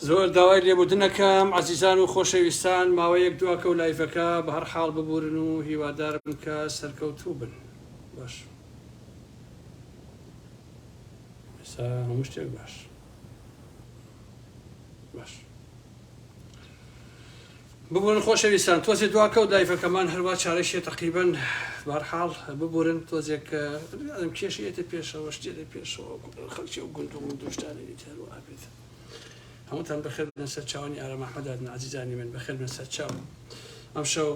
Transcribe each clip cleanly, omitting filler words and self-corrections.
زۆر داوای لێبوردن ئەکەم عەزیزان و خۆشەویستان ماوەیەک دواکەوت لایڤەکە بەهەر حاڵ ببورن و هیوادارم کە سەرکەوتوو بن باش ئێستا هەموو شتێک باش باش ببورن خۆشەویستان تۆزێ دواکەوت لایڤەکەمان هەروا چارەشیە تەقریبەن بەهەرحاڵ ببورن تۆزێک ئەم کێشەیەتە پێشەوە شتێتە پێشەوە خەڵکی ئەو گوند و مند و شتانە دیتە هەروا بێت هەمووتان بەخێر بن سەر چاوانی ئارام ئەحمەداتن عزیزانی من بەخێر بن سەر چاو ئەمشەو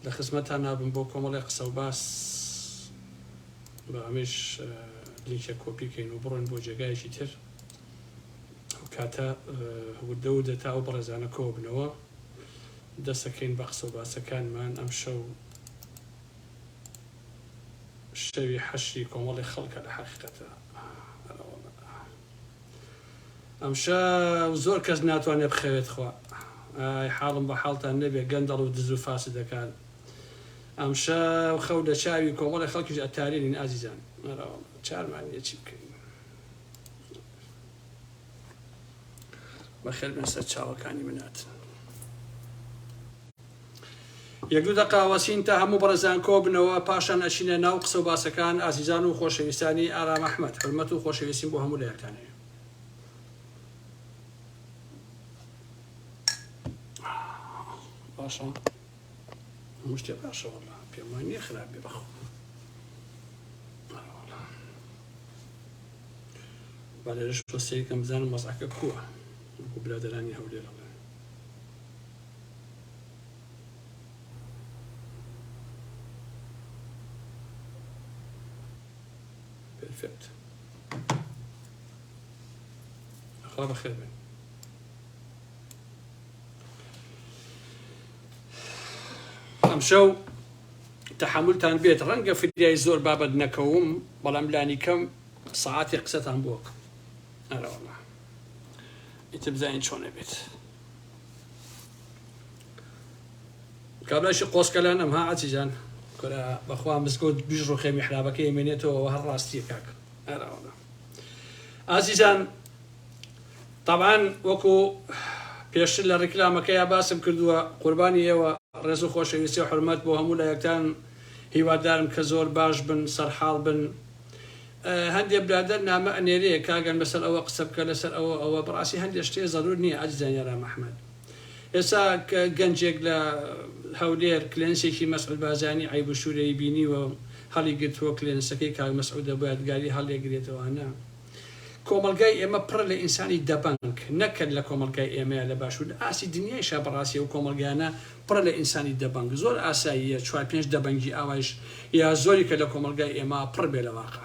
لە خزمەتان نابم بۆ کۆمەڵی قسە و باس بە ئەمەش لینکێک کۆپی کەین و بڕۆین بۆ جێگایەکی تر ئەو کاتە وردە وردە تا ئەو بەڕێزانە کۆبنەوە دەسەکەین بە قسە و باسەکانمان ئەمشەو شەوی حەشری کۆمەڵی خەڵکە لە حەقیقەتە ئەمشەو زۆر کەس ناتوانێت بخەوێت خوا ئای حاڵم بە حاڵتان نەبێ گەندەڵ و دز و فاسدەکان ئەمشەو خەو لە چاوی کۆمەڵی خەڵکیش ئەتارێنین ئازیزان چارمان نییە چی بکەین بەخێر بێن سەر چاوەکانی مناتن. یەک دوو دەقە ئەوەسین تا هەموو بەڕێزان کۆ بنەوە پاشان ئەچینە ناو قسە و باسەکان ئازیزان و خۆشەویستانی ئارام ئەحمەد حورمەت و خۆشەویستیم بۆ هەموو لایەکتان هەیە. باشە هەموو شتێ باشە وەڵا پێم وای نییە خراپ بێ بەخوا. با لێرەش تۆ سەیرکەم بزانم وەزعەکە کووە وەکو برادەرانی هەولێر ئەڵێن. پێرفێکت خوا بەخێر بێن. ئەمشەو تەحەمولتان بێت ڕەنگە فریای زۆر بابەت نەکەوم بەڵام لانیکەم سەعاتێک قسەتان بۆ ئەکەم ئەرەوەڵا ئیتر بزانین چۆنە بێت کابراشی قۆسکەلانم ها عەزیزان کورە بەخوا مزگەوت بیش ڕوخێ میحرابەکەی ئەمێنێتەوە هەر ڕاستیە کاک ئەرەوەڵا ئازیزان تەبعەن وەکو پێشتر لە ڕیکلامەکەیا باسم کردووە قوربانی ئێوە ڕێز و خۆشەویستی و حورمەت بۆ هەموو لایەکتان هیوادارم کە زۆر باش بن سەرحاڵ بن هەندێ برادەر نامە ئەنێرێ کاگەن بەسەر ئەوە قسە بکە لەسەر ئەوە ئەوە بەڕاستی هەندێ شتێ زەرور نییە ئازیزان یارام ئەحمەد ئێستا کە گەنجێک لە هەولێر کلێنسێکی مەسعود بارزانی عەیب و شورەی بینیوە و هەڵی گرتووە کلێنسەکەی کاک مەسعودە بۆ یادگاری هەڵیەگرێتەوە نا کۆمەڵگای ئێمە پڕە لە ئینسانی دەبەنگ نەک هەر لە کۆمەڵگای ئێمەیا لە باشور لە ئاستی دنیایشا بەڕاستی ئەو کۆمەڵگایانە پڕە لە ئینسانی دەبەنگ زۆر ئاساییە چوار پێنج دەبەنگی ئاوایش یا زۆری کە لە کۆمەڵگای ئێمە پڕ بێ لە واقع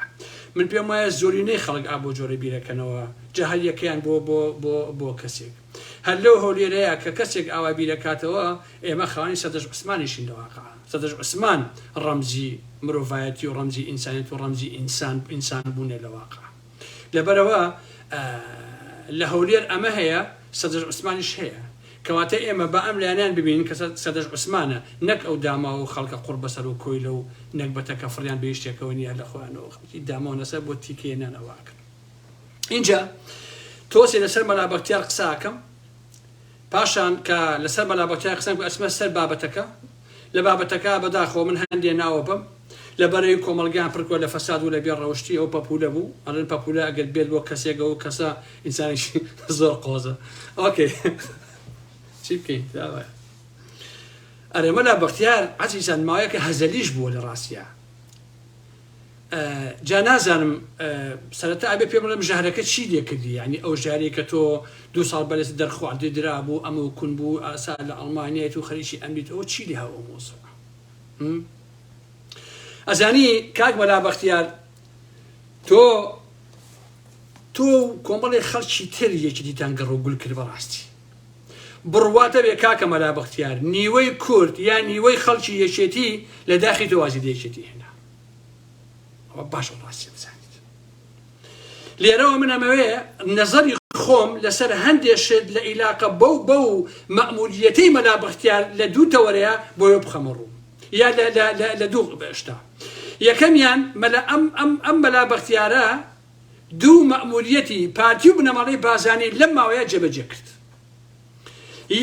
من پێم وایە زۆرینەی خەڵک ئا بۆ جۆرە بیرەکەنەوە جا هەر یەکەیان بۆ بۆ بۆ بۆ کەسێک هەر لەو هەولێرەیا کە کەسێک ئاوا بیرەکاتەوە ئێمە خاوەنی سەردەشت عوسمانیشین لە واقع سەردەشت عوسمان ڕەمزی مرۆڤایەتی و ڕەمزی ئینسانیەت و ڕەمزی ئینسان ئینسان بوونە لە واقع لەبەرئەوە لە هەولێر ئەمە هەیە سەردەشت عوسمانیش هەیە کەواتە ئێمە با ئەم لایەنەیان ببینین کە سەردەشت عوسمانە نەک ئەو داماو و خەڵکە قوڕ بەسەر و کۆیلە و نەگبەتە کە فڕیان بە هیچ شتێکەوە نییە هەر لە خۆیانەوە خەڵکی داماو نەسەر بۆ تیکەیە نان ئەوە ئەکەن ئینجا تۆزێ لەسەر مەلا بەختیار قسە ئەکەم پاشان کە لەسەر مەلا بەختیار قسەم کرد ئەچمە سەر بابەتەکە لە بابەتەکە بەداخەوە من هەندێ ناوە بم لە بەرەی کۆمەڵگەیان پڕ کردوە لە فەساد و لە بێ ڕەوشتی ئەو پەپولە بوو ئەڵێن پەپولە ئەگەر بێت بۆ کەسێک ئەو کەسە ئینسانێکی زۆر قۆزە okay چی بکەین داوایە ئەرێ مەلا بەختیار عەزیزان ماوەیەکە هەزەلیش بووە لە ڕاستیا جا نازانم سەرەتا ئەبێ پێ بڵێم ژەهرەکە چی لێ کردی یعنی ئەو ژارەی کە تۆ دوو ساڵ بەرێز دەرخواردی درابوو ئەمە و کون بوو ئاسا لە ئەڵمانیایت و خەریکی ئەمریت ئەوە چی لێ هاو ئەو مۆزوع ئەزانی کاک مەلا بەختیار تۆ تۆ و کۆمەڵی خەڵکی تر یەکێتیتان گەڕ و گول کرد بەڕاستی بڕواتە بێ کاکە مەلا بەختیار نیوەی کورد یا نیوەی خەڵکی یەکێتی لە داخی تۆ وازی لە یەکێتی هێنا ئەوە باشە ڕاستیە بزانیت لێرەوە من ئەمەوێ نەزەری خۆم لەسەر هەندێ شت لە ئیلاقە بەو بەو مەئموریەتەی مەلا بەختیار لە دوو تەوەرەیە بۆیە بخەمە ڕوو یا لە لە لە لە دوو شتا یەکەمیان مەلا ئەم ئەم ئەم مەلا بەختیارە. دوو مەئموریەتی پارتی و بنەماڵەی بازانی لەم ماوەیە جێبەجێ کرد.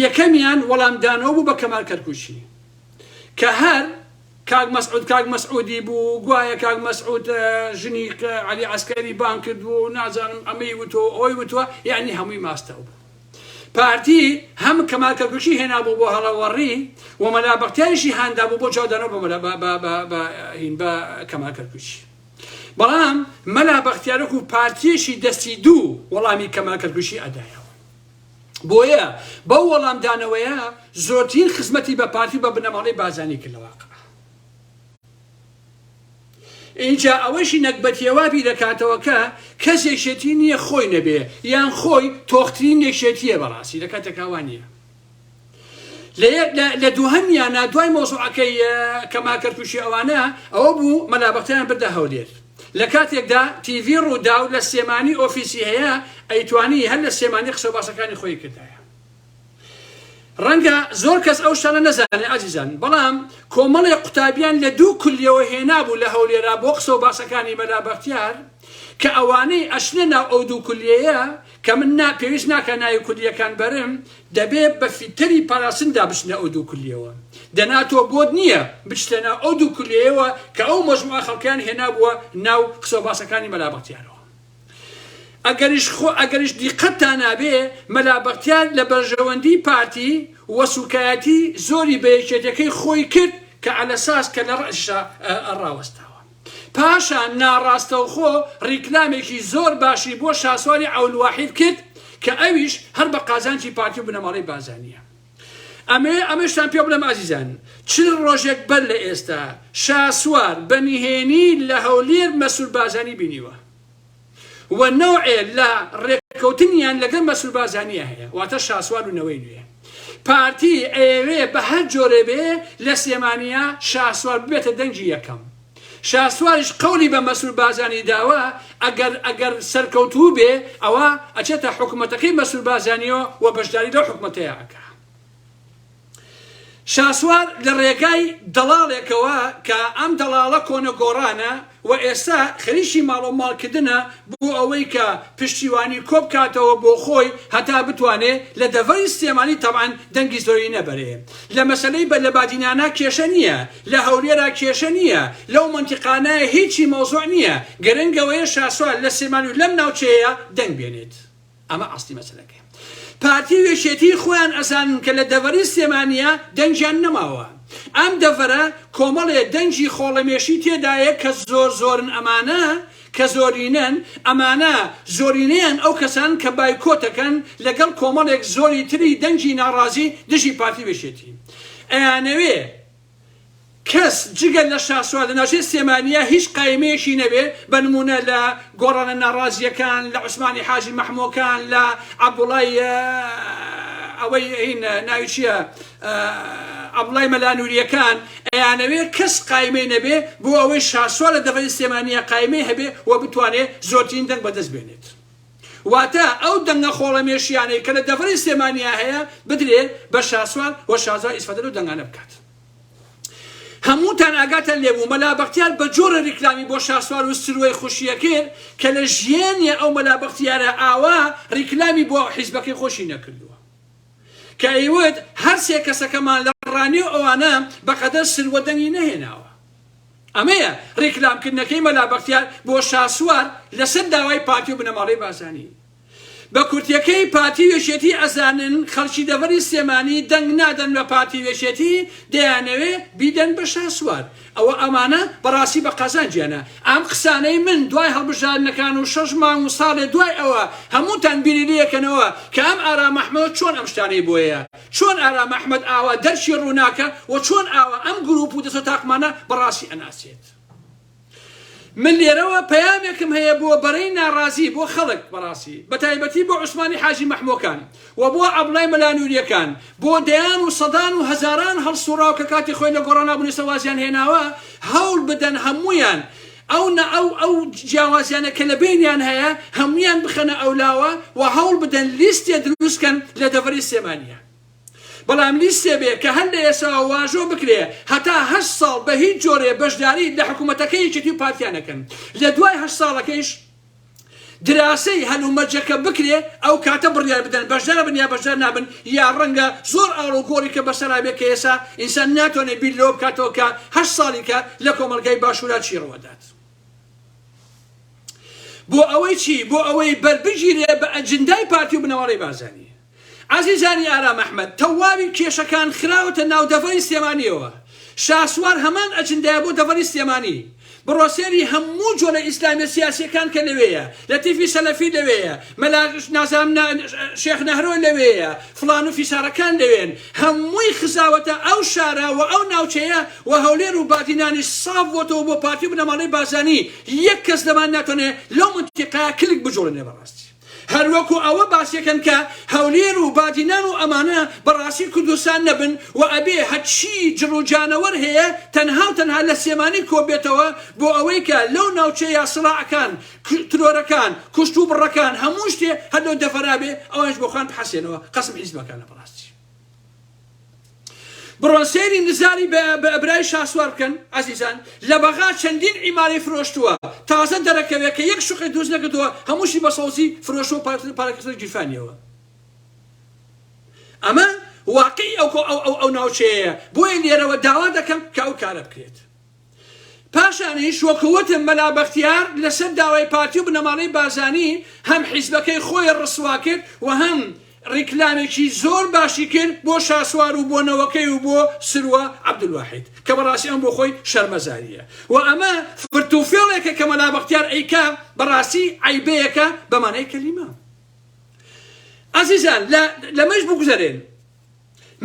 یەکەمیان وەڵامدانەوە بوو بە کەمال کەرکوکی کە هەر کاک مەسعود کاک مەسعودی بوو گوایە کاک مەسعود ژنی عەلی عەسکەری بانگ کردووە و نازانم ئەمەی وتووە و ئەوەی وتووە یعنی هەمووی ماستاو بوو. پارتی هەم کەمال کەرکوکی هێنابوو بۆ هەڵەوەڕی و مەلا بەختیاریشی هاندابوو بۆ جوابدانەوە بە مەلا بە هین بە کەمال کەرکوکی. بەڵام مەلا بەختیار وەکو پارتیەکی دەستی دوو وەڵامی کەمال کەرکوکی ئەدایەوە. بۆیە بەو وەڵامدانەوەیە زۆرترین خزمەتی بە پارتی و بە بنەماڵەی بارزانی کرد لە واقع. ئینجا ئەوەشی نەگبەتیە وا بیرەکاتەوە کە کەس یەکێتی نییە خۆی نەبێ یان خۆی تۆخترین یەکێتیە بەڕاستی لە کاتێکا وا نییە. لە دووهەمیانە دوای مەوزوعەکەی کەمال کەرکوکی ئەوانە ئەوە بوو مەلا بەختیاریان بردە هەولێر لە کاتێکدا تیڤی ڕووداو لە سلێمانی ئۆفیسی هەیە ئەیتوانی هەر لە سلێمانی قسەو باسەکانی خۆی کردایە ڕەنگە زۆر کەس ئەو شتانە نەزانێ ئازیزان بەڵام کۆمەڵێ قوتابیان لە دوو کولیەوە هێنابوو لە هەولێرا بۆ قسەو باسەکانی مەلا بەختیار کە ئەوانەی ئەچنە ناو ئەو دوو کولیەیە کە من نا پێویست ناکا ناوی کولیەکان بەرم دەبێ بە فیتەری پاراستندا بچنە ئەو دوو کولیەوە دەنا تۆ بۆت نییە بچتە ناو ئەو دوو کولیەیەوە کە ئەو مەجموعە خەڵکیان هێنابووە ناو قسەو باسەکانی مەلا بەختیارەوە ئەگەریش خۆ ئەگەریش دیقەتتان نابێ مەلا بەختیار لە بەرژەوەندی پارتی و سوکایەتی زۆری بە یەکێتیەکەی خۆی کرد کە عەلەساس کە لە ڕەئسیشا ڕاوەستاوە پاشان ناڕاستەوخۆ ڕیکلامێکی زۆر باشی بۆ شاسواری عەولواحید کرد کە ئەویش هەر بە قازانجی پارتی و بنەماڵەی بارزانیە. ئەمەوێ ئەمەشتان پێ بڵێم ئازیزان 40 ڕۆژێک بەر لە ئێستا شاسوار بە نهێنی لە هەولێر مەسرور بارزانی بینیوە و نەوعێ لە ڕێککەوتنیان لەگەڵ مەسرور بارزانیە هەیە واتە شاسوار و نەوەی نوێ پارتی ئەیەوێ بە هەر جۆرێ بێ لە سلێمانیە شاسوار ببێتە دەنگی یەکەم شاسواریش قەولی بە مەسرور بارزانی داوە ئەگەر ئەگەر سەرکەوتوو بێ ئەوا ئەچێتە حکومەتەکەی مەسرور بارزانیەوە و بەشداری لەو حکومەتەیا ئەکا. شاسوار لە ڕێگای دەڵاڵێکەوە کە ئەم دەڵاڵە کۆنە گۆڕانە و ئێستا خەریکی ماڵۆماڵ کردنە بۆ ئەوەی کە پشتیوانی کۆبکاتەوە بۆ خۆی هەتا بتوانێ لە دەڤەری سلێمانی تەبعەن دەنگی زۆرینە بەرێ لە مەسەلەی بە لە بادینانا کێشە نییە لە هەولێرا کێشە نییە لەو مەنتیقانە هیچی مەوزوع نییە گرنگ ئەوەیە شاسوار لە سلێمانی و لەم ناوچەیە دەنگ بێنێت ئەمە ئەسڵی مەسەلەکەیە. پارتی و یەکێتی خۆیان ئەزانن کە لە دەڤەری سلێمانییە دەنگیان نەماوە. ئەم دەڤەرە کۆمەڵێ دەنگی خۆڵەمێشی تێدایە کە زۆر زۆرن ئەمانە کە زۆرینەن ئەمانە زۆرینەیان ئەو کەسانن کە بایکۆتەکەن لەگەڵ کۆمەڵێک زۆری تری دەنگی ناڕازی دژی پارتی و یەکێتی ئەیانەوێ کەس جگە لە شاسوار لە ناوچەی سلێمانییە هیچ قایمەیەکی نەبێ، بە نموونە لە گۆڕانە ناڕازییەکان، لە عوسمانی حاجی مەحمۆکان، لە عەبدوڵای ئەوەی هین ناوی چییە عەبدوڵای مەلا نورییەکان، ئەیانەوێ کەس قایمەی نەبێ بۆ ئەوەی شاسوار لە دەڤەری سلێمانییە قایمەی هەبێ و بتوانێ زۆرترین دەنگ بەدەست بێنێت. واتە ئەو دەنگە خۆڵەمێشییانەی کە لە دەڤەری سلێمانییە هەیە بدرێ بە شاسوار و شاسوار ئیسفادە لەو دەنگانە بکات. هەمووتان ئاگاتان لێبوو مەلا بەختیار بە جۆرە ریکلامی بۆ شاسوار و سروەی خوشیە کرد کە لە ژیانیا ئەو مەلا بەختیارە ئاوا ریکلامی بۆ حیزبەکەی خۆشی نەکردووە کە ئەیوت هەر سێ کەسەکەمان لە ڕانیە و ئەوانە بەقەدەر سروە دەنگی نەهێناوە. ئەمەیە ریکلام کردنەکەی مەلا بەختیار بۆ شاسوار لەسەر داوای پارتی و بنەماڵەی بارزانی. بە کورتیەکەی پارتی و یەکێتی ئەزانن خەڵکی دەڤەری سلێمانی دەنگ نادەن بە پارتی و یەکێتی دەیانەوێ بیدەن بە شاسوار ئەوە ئەمانە بەڕاستی بە قازانجیانە ئەم قسانەی من دوای هەڵبژاردنەکان و شەش مانگ و ساڵێ دوای ئەوە هەمووتان بیری لێکەنەوە کە ئەم ئارام ئەحمەدە چۆن ئەم شتانەی بۆیە چۆن ئارام ئەحمەد ئاوا دەرکی ڕووناکە و چۆن ئاوا ئەم گروپ و دەستە تاقمانە بەڕاستی ئەناسێت. من لێرەوە پەیامێکم هەیە بۆ بەرەی ناڕازی بۆ خەڵک بەڕاستی بەتایبەتی بۆ عوسمانی حاجی مەحمۆکان و بۆ عەبڵای مەلا نوریەکان بۆ دەیان و سەدان و هەزاران هەڵسوڕاو کە کاتی خۆی لە گۆڕانا بوون ئێستا وازیان هێناوە هەوڵ بدەن هەموویان ئەو نە ئەو ئەو جیاوازیانە کە لە بینیان هەیە هەموویان بخەنە ئەولاوە و هەوڵ بدەن لیستێ دروست کەن لە دەڤەری سلێمانیە. بەڵام لیستێ بێ کە هەر لە ئێساوە واژۆ بکرێ هەتا هەشت ساڵ بە هیچ جۆرێ بەشداری لە حکوومەتەکەی یەکێتی و پارتیا نەکەن لە دوای هەشت ساڵەکەیش دراسەی هەلومەرجەکە بکرێ ئەو کاتە بڕیار بدەن بەشدار بن یا بەشدار نابن یا ڕەنگە زۆر ئاڵوگۆڕی کە بەسەرا بێ کە ئێسا ئینسان ناتوانێ بیر لەوە بکاتەوە کە هەشت ساڵی کە لە کۆمەڵگای باشوورا چی ڕووەدات. بۆ ئەوەی چی؟ بۆ ئەوەی بەربگیرێ بە ئەجندای پارتی و بنەماڵەی بارزانی. عەزیزانی ئارام ئەحمەد، تەواوی کێشەکان خراوەتە ناو دەڤەری سلێمانیەوە. شاسوار هەمان ئەجندایە بۆ دەڤەری سلێمانی. بڕۆ سەیری هەموو جۆرە ئیسلامیە سیاسیەکان کە لەوێیە، لەتیفی سەلەفی لەوێیە، مەلا نازانم شێخ نەهرۆ لەوێیە، فڵان و فیسارەکان لەوێن، هەمووی خزاوەتە ئەو شارە و ئەو ناوچەیە و هەولێر و بادینانیش ساف بۆتەوە بۆ پارتی و بنەماڵەی بارزانی، یەک کەس لەمان ناتوانێ لەو مەنتیقەیە کلک بجوڵێنێ بەڕاستی. هەروەکو ئەوە باسیەکەن کە هەولێر و بادینان و ئەمانە بەڕاستی کوردستان نەبن و ئەبێ هەرچی جڕ و جانەوەر هەیە تەنها و تەنها لە سلێمانی کۆبێتەوە بۆ ئەوەی کە لەو ناوچەیە سڕاعەکان ترۆرەکان کوشت و بڕەکان هەموو شتێ هەر لەو دەڤەرا بێ ئەوانیش بۆ خۆیان بحەسێنەوە قەسم حیزبەکانە بەڕاستی. بڕۆن سەیری نزاری برای شاسوار بکەن ئازیزان لە بەغا چەندین عیمارەی فرۆشتووە تازە دەرەکەوێ کە یەک شوقەی دروست نەکردووە هەمووشی بە سەوزی فرۆشتووە پارەکەی خستە گیرفانیەوە ئەمە واقعی ئەو ئەو ئەو ناوچەیە بۆیە لێرەوە داوا دەکەم کە ئەو کارە بکرێت پاشانیش وەکو وتم مەلا بەختیار لەسەر داوای پارتی و بنەماڵەی بارزانی هەم حیزبەکەی خۆی ڕسوا کرد و هەم ڕیکلامێکی زۆر باشی کرد بۆ شاسوار و بۆ نەوەکەی و بۆ سروە عەبدولواحید کە بەڕاستی ئەم بۆ خۆی شەرمەزارییە و ئەمە فرت و فێڵێکە کە مەلا بەختیار ئەیکا بەڕاستی عەیبەیەکە بە مانای کەلیمە. ئازیزان لە لەمەش بگوزەرێن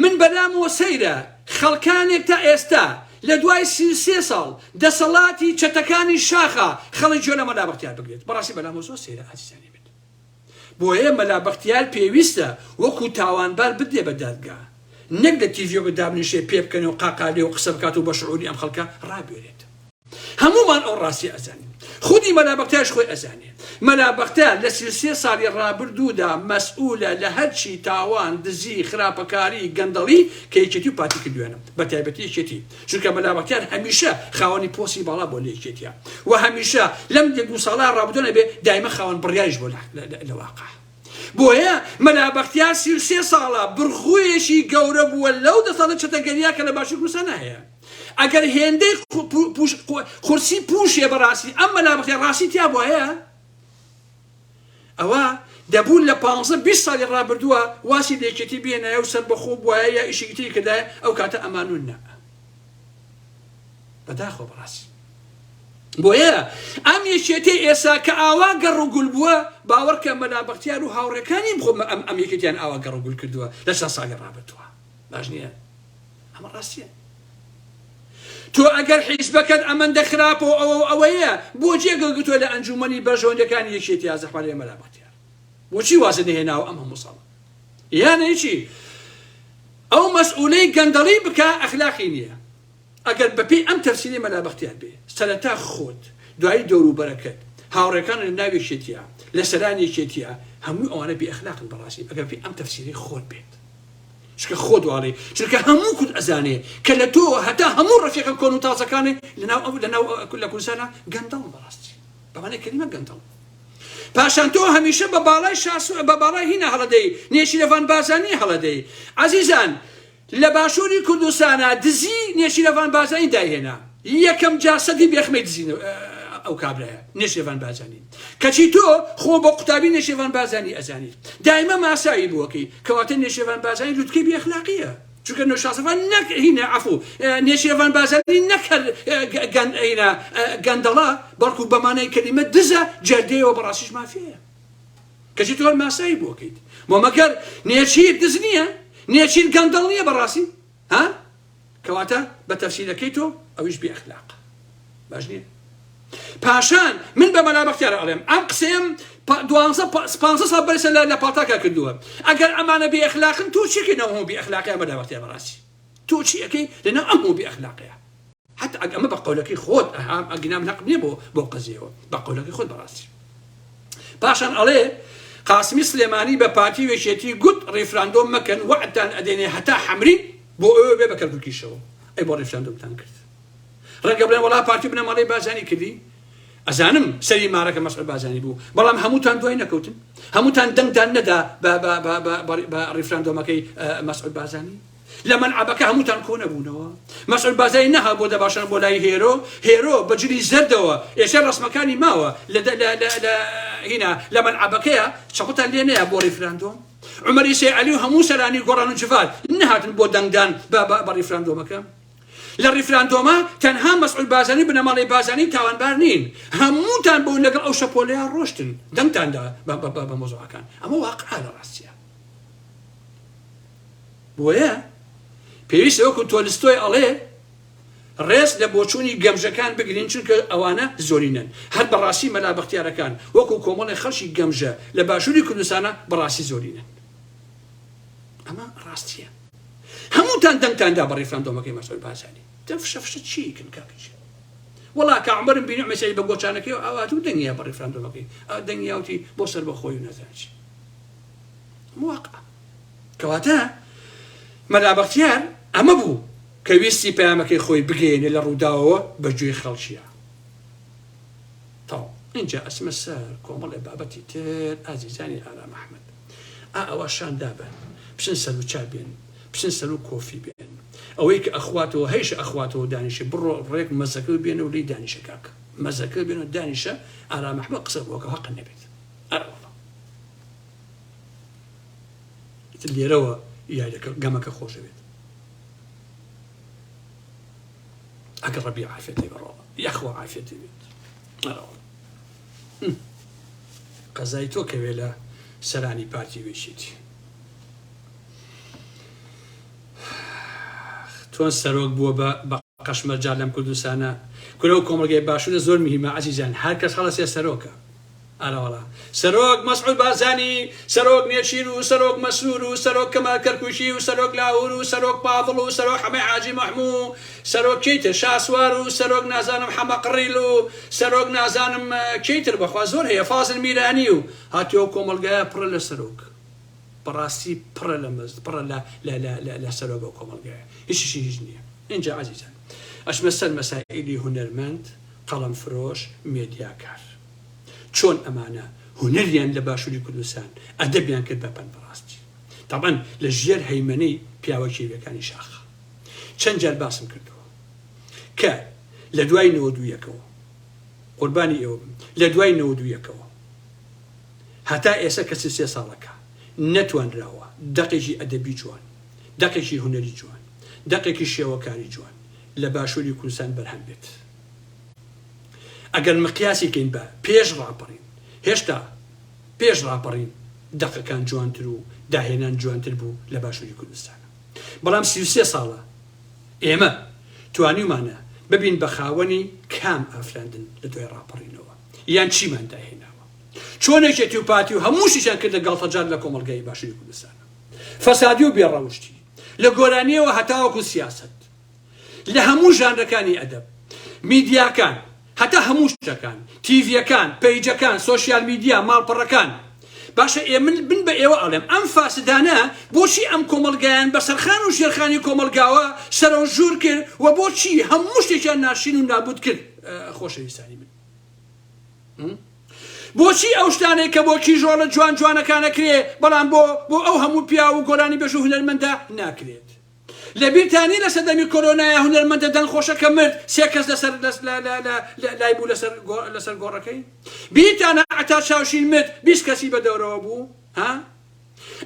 من بەلامەوە سەیرە خەڵکانێک تا ئێستا لە دوای 33 ساڵ دەسەڵاتی چەتەکانی شاخە خەڵک گوێ لە مەلا بەختیار بگرێت بەڕاستی بەلامەوە زۆر سەیرە ئازیزانی من بۆیە مەلا بەختیار پێویستە وەکو تاوانبار بدرێ بە دادگا نەک لە تیڤیەکە دابنیشێ پێ بکەنێ و قاقالێ و قسە بکات و بە شعوری ئەم خەڵکە ڕابوێرێت. هەموومان ئەو ڕاستیە ئەزانین. خودی مەلا بەختیاریش خۆی ئەزانێ. مەلا بەختیار لە 33 ساڵی ڕابردوودا مەسئولە لە هەرچی تاوان، دزی، خراپەکاری، گەندەڵی کە یەکێتی و پارتی کردویانە. بە تایبەتی یەکێتی. چونکە مەلا بەختیار هەمیشە خاوەنی پۆستی باڵا بووە لە یەکێتیا. و هەمیشە لەم یەک دوو ساڵە ڕابردووە نەبێ دایمە خاوەن بڕیاریش بووە لە واقع. بۆیە مەلا بەختیار 33 ساڵە برخویەکی گەورە بووە لەو دەسەڵاتە چەتەگەریە کە لە باشوری کوردستانا هەیە. ئەگەر هێندەی قورسی پوشێ بەڕاستی ئەم مەلا بەختیار ڕاستی تیا بوایە ئەوە دەبوو لە پانزە 20 ساڵی ڕابردووە واسی لە یەکێتی بێنایە و سەربەخۆ بوایە یا ئیشێکی تری کردایە ئەو کاتە ئەمانون نا بەداخەوە بەڕاستی بۆیە ئەم یەکێتی ئێسا کە ئاوا گەڕ و گول بووە باوەڕکە مەلا بەختیار و هاوڕێکانی خۆ ئەم ئەم یەکێتیان ئاوا گەڕ و گول کردووە لە چەند ساڵی ڕابردووە باش نییە ئەمە ڕاستیە تۆ ئەگەر حیزبەکەت ئەمەندە خراپە و ئەوە و ئەوەیە بۆ جێگە گرتووە لە ئەنجومەنی بەرژەوەندیەکانی یەکێتی زەحمەت لێ مەلا بەختیار بۆچی وازت نەهێناوە ئەم هەموو ساڵە یانە چی ئەو مەسئولەی گەندەڵی بکە ئەخلاقی نییە ئەگەر بەپێی ئەم تەفسیری مەلا بەختیار بێ سەرەتا خۆت دوایی دەوروبەرەکەت هاوڕێکان لە ناو یەکێتیە لە سەران یەکێتیە هەموو ئەوانە بێ ئەخلاقن بەڕاستی ئەگەر پێی ئەم تەفسیری خۆت بێت چونکە خۆت واڵێی چونکە هەموو کورد ئەزانێ کە لە تۆ هەتا هەموو ڕەفیقە کۆن و تازەکانێ لەناو ئەو لەناو لە کوردستانا گەندەڵن بەڕاستی بەمانەی کەلیمە گەندەڵ پاشان تۆ هەمیشە بە باڵای شاس بە باڵای هینا هەڵەدەی نێچیرەڤان بارزانی هەڵەدەی عەزیزان لە باشووری کوردستانا دزی نێچیرەڤان بارزانی دایهێنا یەکەم جار سەدی بێخمەی دزی ئەو کابرایە نێچیرڤان بارزانی کەچی تۆ خۆ بۆ قوتابی نێچیرڤان بارزانی ئەزانیت دایمە ماساوی بووەکەی کەواتە نێچیرڤان بارزانی لوتکەی بێ ئەخلاقیە چونکە نەوشاسەفان نەک هینە عەفو نێچیرڤان بارزانی نەک هەر هینە گەندەڵە بەڵکو بەمانای کەلیمە دزە جەردەیەوە بەڕاستیش مافیایە کەچی تۆ هەر ماساوی بووەکەیت بۆ مەگەر نێچیر دز نییە نێچیر گەندەڵ نییە بەڕاستی ها کەواتە بە تەفسیرەکەی تۆ ئەویش بێ ئەخلاقە باش نییە پاشان من بە مەلا بەختیار ئەڵێم ئەم قسەیەم دوانزە پانزە ساڵ بەرسە لە لە پاتاکا کردووە ئەگەر ئەمانە بێ ئەخلاقن تۆ چیەکەی ناو هەموو بێ ئەخلاقیان مەلا بەختیار بەڕاستی تۆ چی ئەکەی لەناو ئەم هەموو بێ ئەخلاقیە حتی ئەگە ئەمە بە قەولەکەی خۆت ئەها ئەگینا من حەقم نییە بۆ بۆ قەزیەوە بە قەولەکەی خۆت بەڕاستی پاشان ئەڵێ قاسمی سلێمانی بە پارتی و یەکێتی گوت ڕیفراندۆم مەکەن وەعدتان ئەدەینێ هەتا حەمرین بۆ ئەوێ بێ بە کەرکوکیشەوە ئەی بۆ ڕیفراندۆمتان کرد ڕەنگە بڵێن وەڵا پارتی بنەماڵەی بارزانی کردی. ئەزانم سەری مارەکە مەسعود بازانی بوو بەڵام هەمووتان دوای نەکەوتن هەمووتان دەنگتان نەدا بە ڕیفراندۆمەکەی مەسعود بازانی لە مەلعەبەکە هەمووتان کۆ نەبوونەوە مەسعود بازانی نەها بۆ دەباشان بۆ لای هێرۆ هێرۆ بە جلی زەردەوە ئێستا ڕسمەکانی ماوە لە هینا لە مەلعەبەکەیە چەقوتان لێ نەیە بۆ ڕیفراندۆم عومەری سەی عەلی و هەموو سەرانی گۆڕان و جڤات نەهاتن بۆ دەنگدان بە ڕیفراندۆمەکە لە ڕیفراندۆما تەنها مەسعود بارزانی و بنەماڵەی بارزانی تاوانبار نین، هەمووتان بۆ لەگەڵ ئەو شەپۆلەیا ڕۆشتن دەنگتان دا بە مەوزوعەکان، ئەمە واقعە لە ڕاستیا. بۆیە پێویستە وەکو تۆلستۆی ئەڵێ ڕێز لە بۆچوونی گەمژەکان بگرین چونکە ئەوانە زۆرینەن. هەر بەڕاستی مەلا بەختیارەکان وەکو کۆمەڵێ خەڵکی گەمژە لە باشووری کوردستانا بەڕاستی زۆرینەن. ئەمە ڕاستیە. هەمووتان دەنگتان دا بە ڕیفراندۆمەکەی مەسعود بارزانی دە فشە فشە چی کن کاکە گیان وەڵا کا عومەرم بینی عومەر سەعید بە گۆچانەکەی ئاوات و دەنگیا بە ڕیفراندۆمەکەی دەنگیا وتی بۆ سەربەخۆی و نازانم چی واقع کەواتە مەلا بەختیار ئەمە بوو کە ویستی پەیامەکەی خۆی بگەیەنێ لە ڕووداوەوە بە گوێی خەڵکیە تەواو ئینجا ئەچمە سەر کۆمەڵێ بابەتی تر ئازیزانی ئارام ئەحمەد ئا ئەوە شان دابەن بچن سەرو چا بێن بچن سەرو کۆفی بێن ئەوەی کە ئەخواتەوە هەیشە ئەخواتەوە دانیشێ بڕۆ ڕێک مەزەکە بێنە و لێی دانیشە کاکە مەزەکە بێنە و دانیشە ئارام ئەحمەد قسە بۆکە هەقە نەبێت ئەرەوەڵا ئیتر لێرەوە یاریەکە گەمەکە خۆشەوێت ئەگەر ڕەبی عافێتی بەڕۆڵە یاخوا عافێتی بێت ئەرەوەڵا قەزای تۆ کەوێ لە سەرانی پارتی و یەکێتی. چۆن سەرۆک بووە بە بە قەشمەر جار لەم کوردستانە کورە و کۆمەڵگەی باشوورە زۆر مهمە عەزیزان هەر کەس هەڵەسێ سەرۆکە ئارەوەڵا سەرۆک مەسعود بارزانی سەرۆک نێچیر و سەرۆک مەسرور و سەرۆک کەمال کەرکوکی و سەرۆک لاهور و سەرۆک پاڤڵ و سەرۆک حەمەی حاجی مەحموو سەرۆک کێی تر شاسوار و سەرۆک نازانم حەمە قڕیل و سەرۆک نازانم کێی تر بەخوا زۆر هەیە فازل میرانی و هاتیۆ ئەو کۆمەڵگایە پڕە لە سەرۆک بەڕاستی پڕە لە مەز پڕە لە لە لە لە لە سەرۆک ئەو کۆمەڵگایە هیچیشی هیچ نییە ئینجا عەزیزان ئەچمە سەر مەسائیلی هونەرمەند قەڵەم فرۆش مێدیاکار چۆن ئەمانە هونەریان لە باشوری کوردستان ئەدەبیان کرد بە پەن بەڕاستی تەبعەن لە ژێر هەیمەنەی پیاوە کێویەکانی شاخ چەند جار باسم کردووە کە لە دوای 91ەوە قوربانی ئێوە بم لە دوای 91ەوە هەتا ئێستا کە 33 ساڵەکە نەتوانراوە دەقێکی ئەدەبی جوان دەقێکی هونەری جوان دەقێکی شێوەکاری جوان لە باشووری کوردستان بەرهەم بێت ئەگەر مقیاسی کەین بە پێش ڕاپەڕین هێشتا پێش ڕاپەڕین دەقەکان جوانتر و داهێنان جوانتر بوو لە باشووری کوردستان بەڵام 33 ساڵە ئێمە توانیومانە ببین بە خاوەنی کام ئافراندن لە دوای ڕاپەڕینەوە یان چیمان داهێناوە چۆن یەکێتی و پارتی و هەموو شتیان کردە گاڵتەجار لە کۆمەڵگای باشووری کوردستان فەسادی و بێڕەوشتی لە گۆرانیەوە هەتاوەکو سیاسەت لە هەموو ژانرەکانی ئەدەب، میدیاکان، هەتا هەموو شتەکان، تیڤیەکان، پەیجەکان، سۆشیال میدیا، ماڵپەڕەکان. باشە ئێ من بن بە ئێوە ئەڵێم ئەم فاسدانە بۆچی ئەم کۆمەڵگایان بە سەرخان و ژێرخانی کۆمەڵگاوە سەرەوژوور کرد و بۆچی هەموو شتێکیان ناشرین و نابوت کرد خۆشەویستانی من؟ بۆچی ئەو شتانەی کە بۆ کیژۆڵە جوان جوانەکان ئەکرێ بەڵام بۆ بۆ ئەو هەموو پیاو و گۆرانیبێژ و هونەرمەندە ناکرێت؟ لەبیرتان نیە لەسەردەمی کۆرۆنایا هونەرمەندە دەنگ خۆشەکە مرد سێ کەس لەسەر لای بوو لەسەر لەسەر گۆڕەکەی بیرتانە عەتا چاوشین مرد 20 کەسی بە دەورەوە بوو ها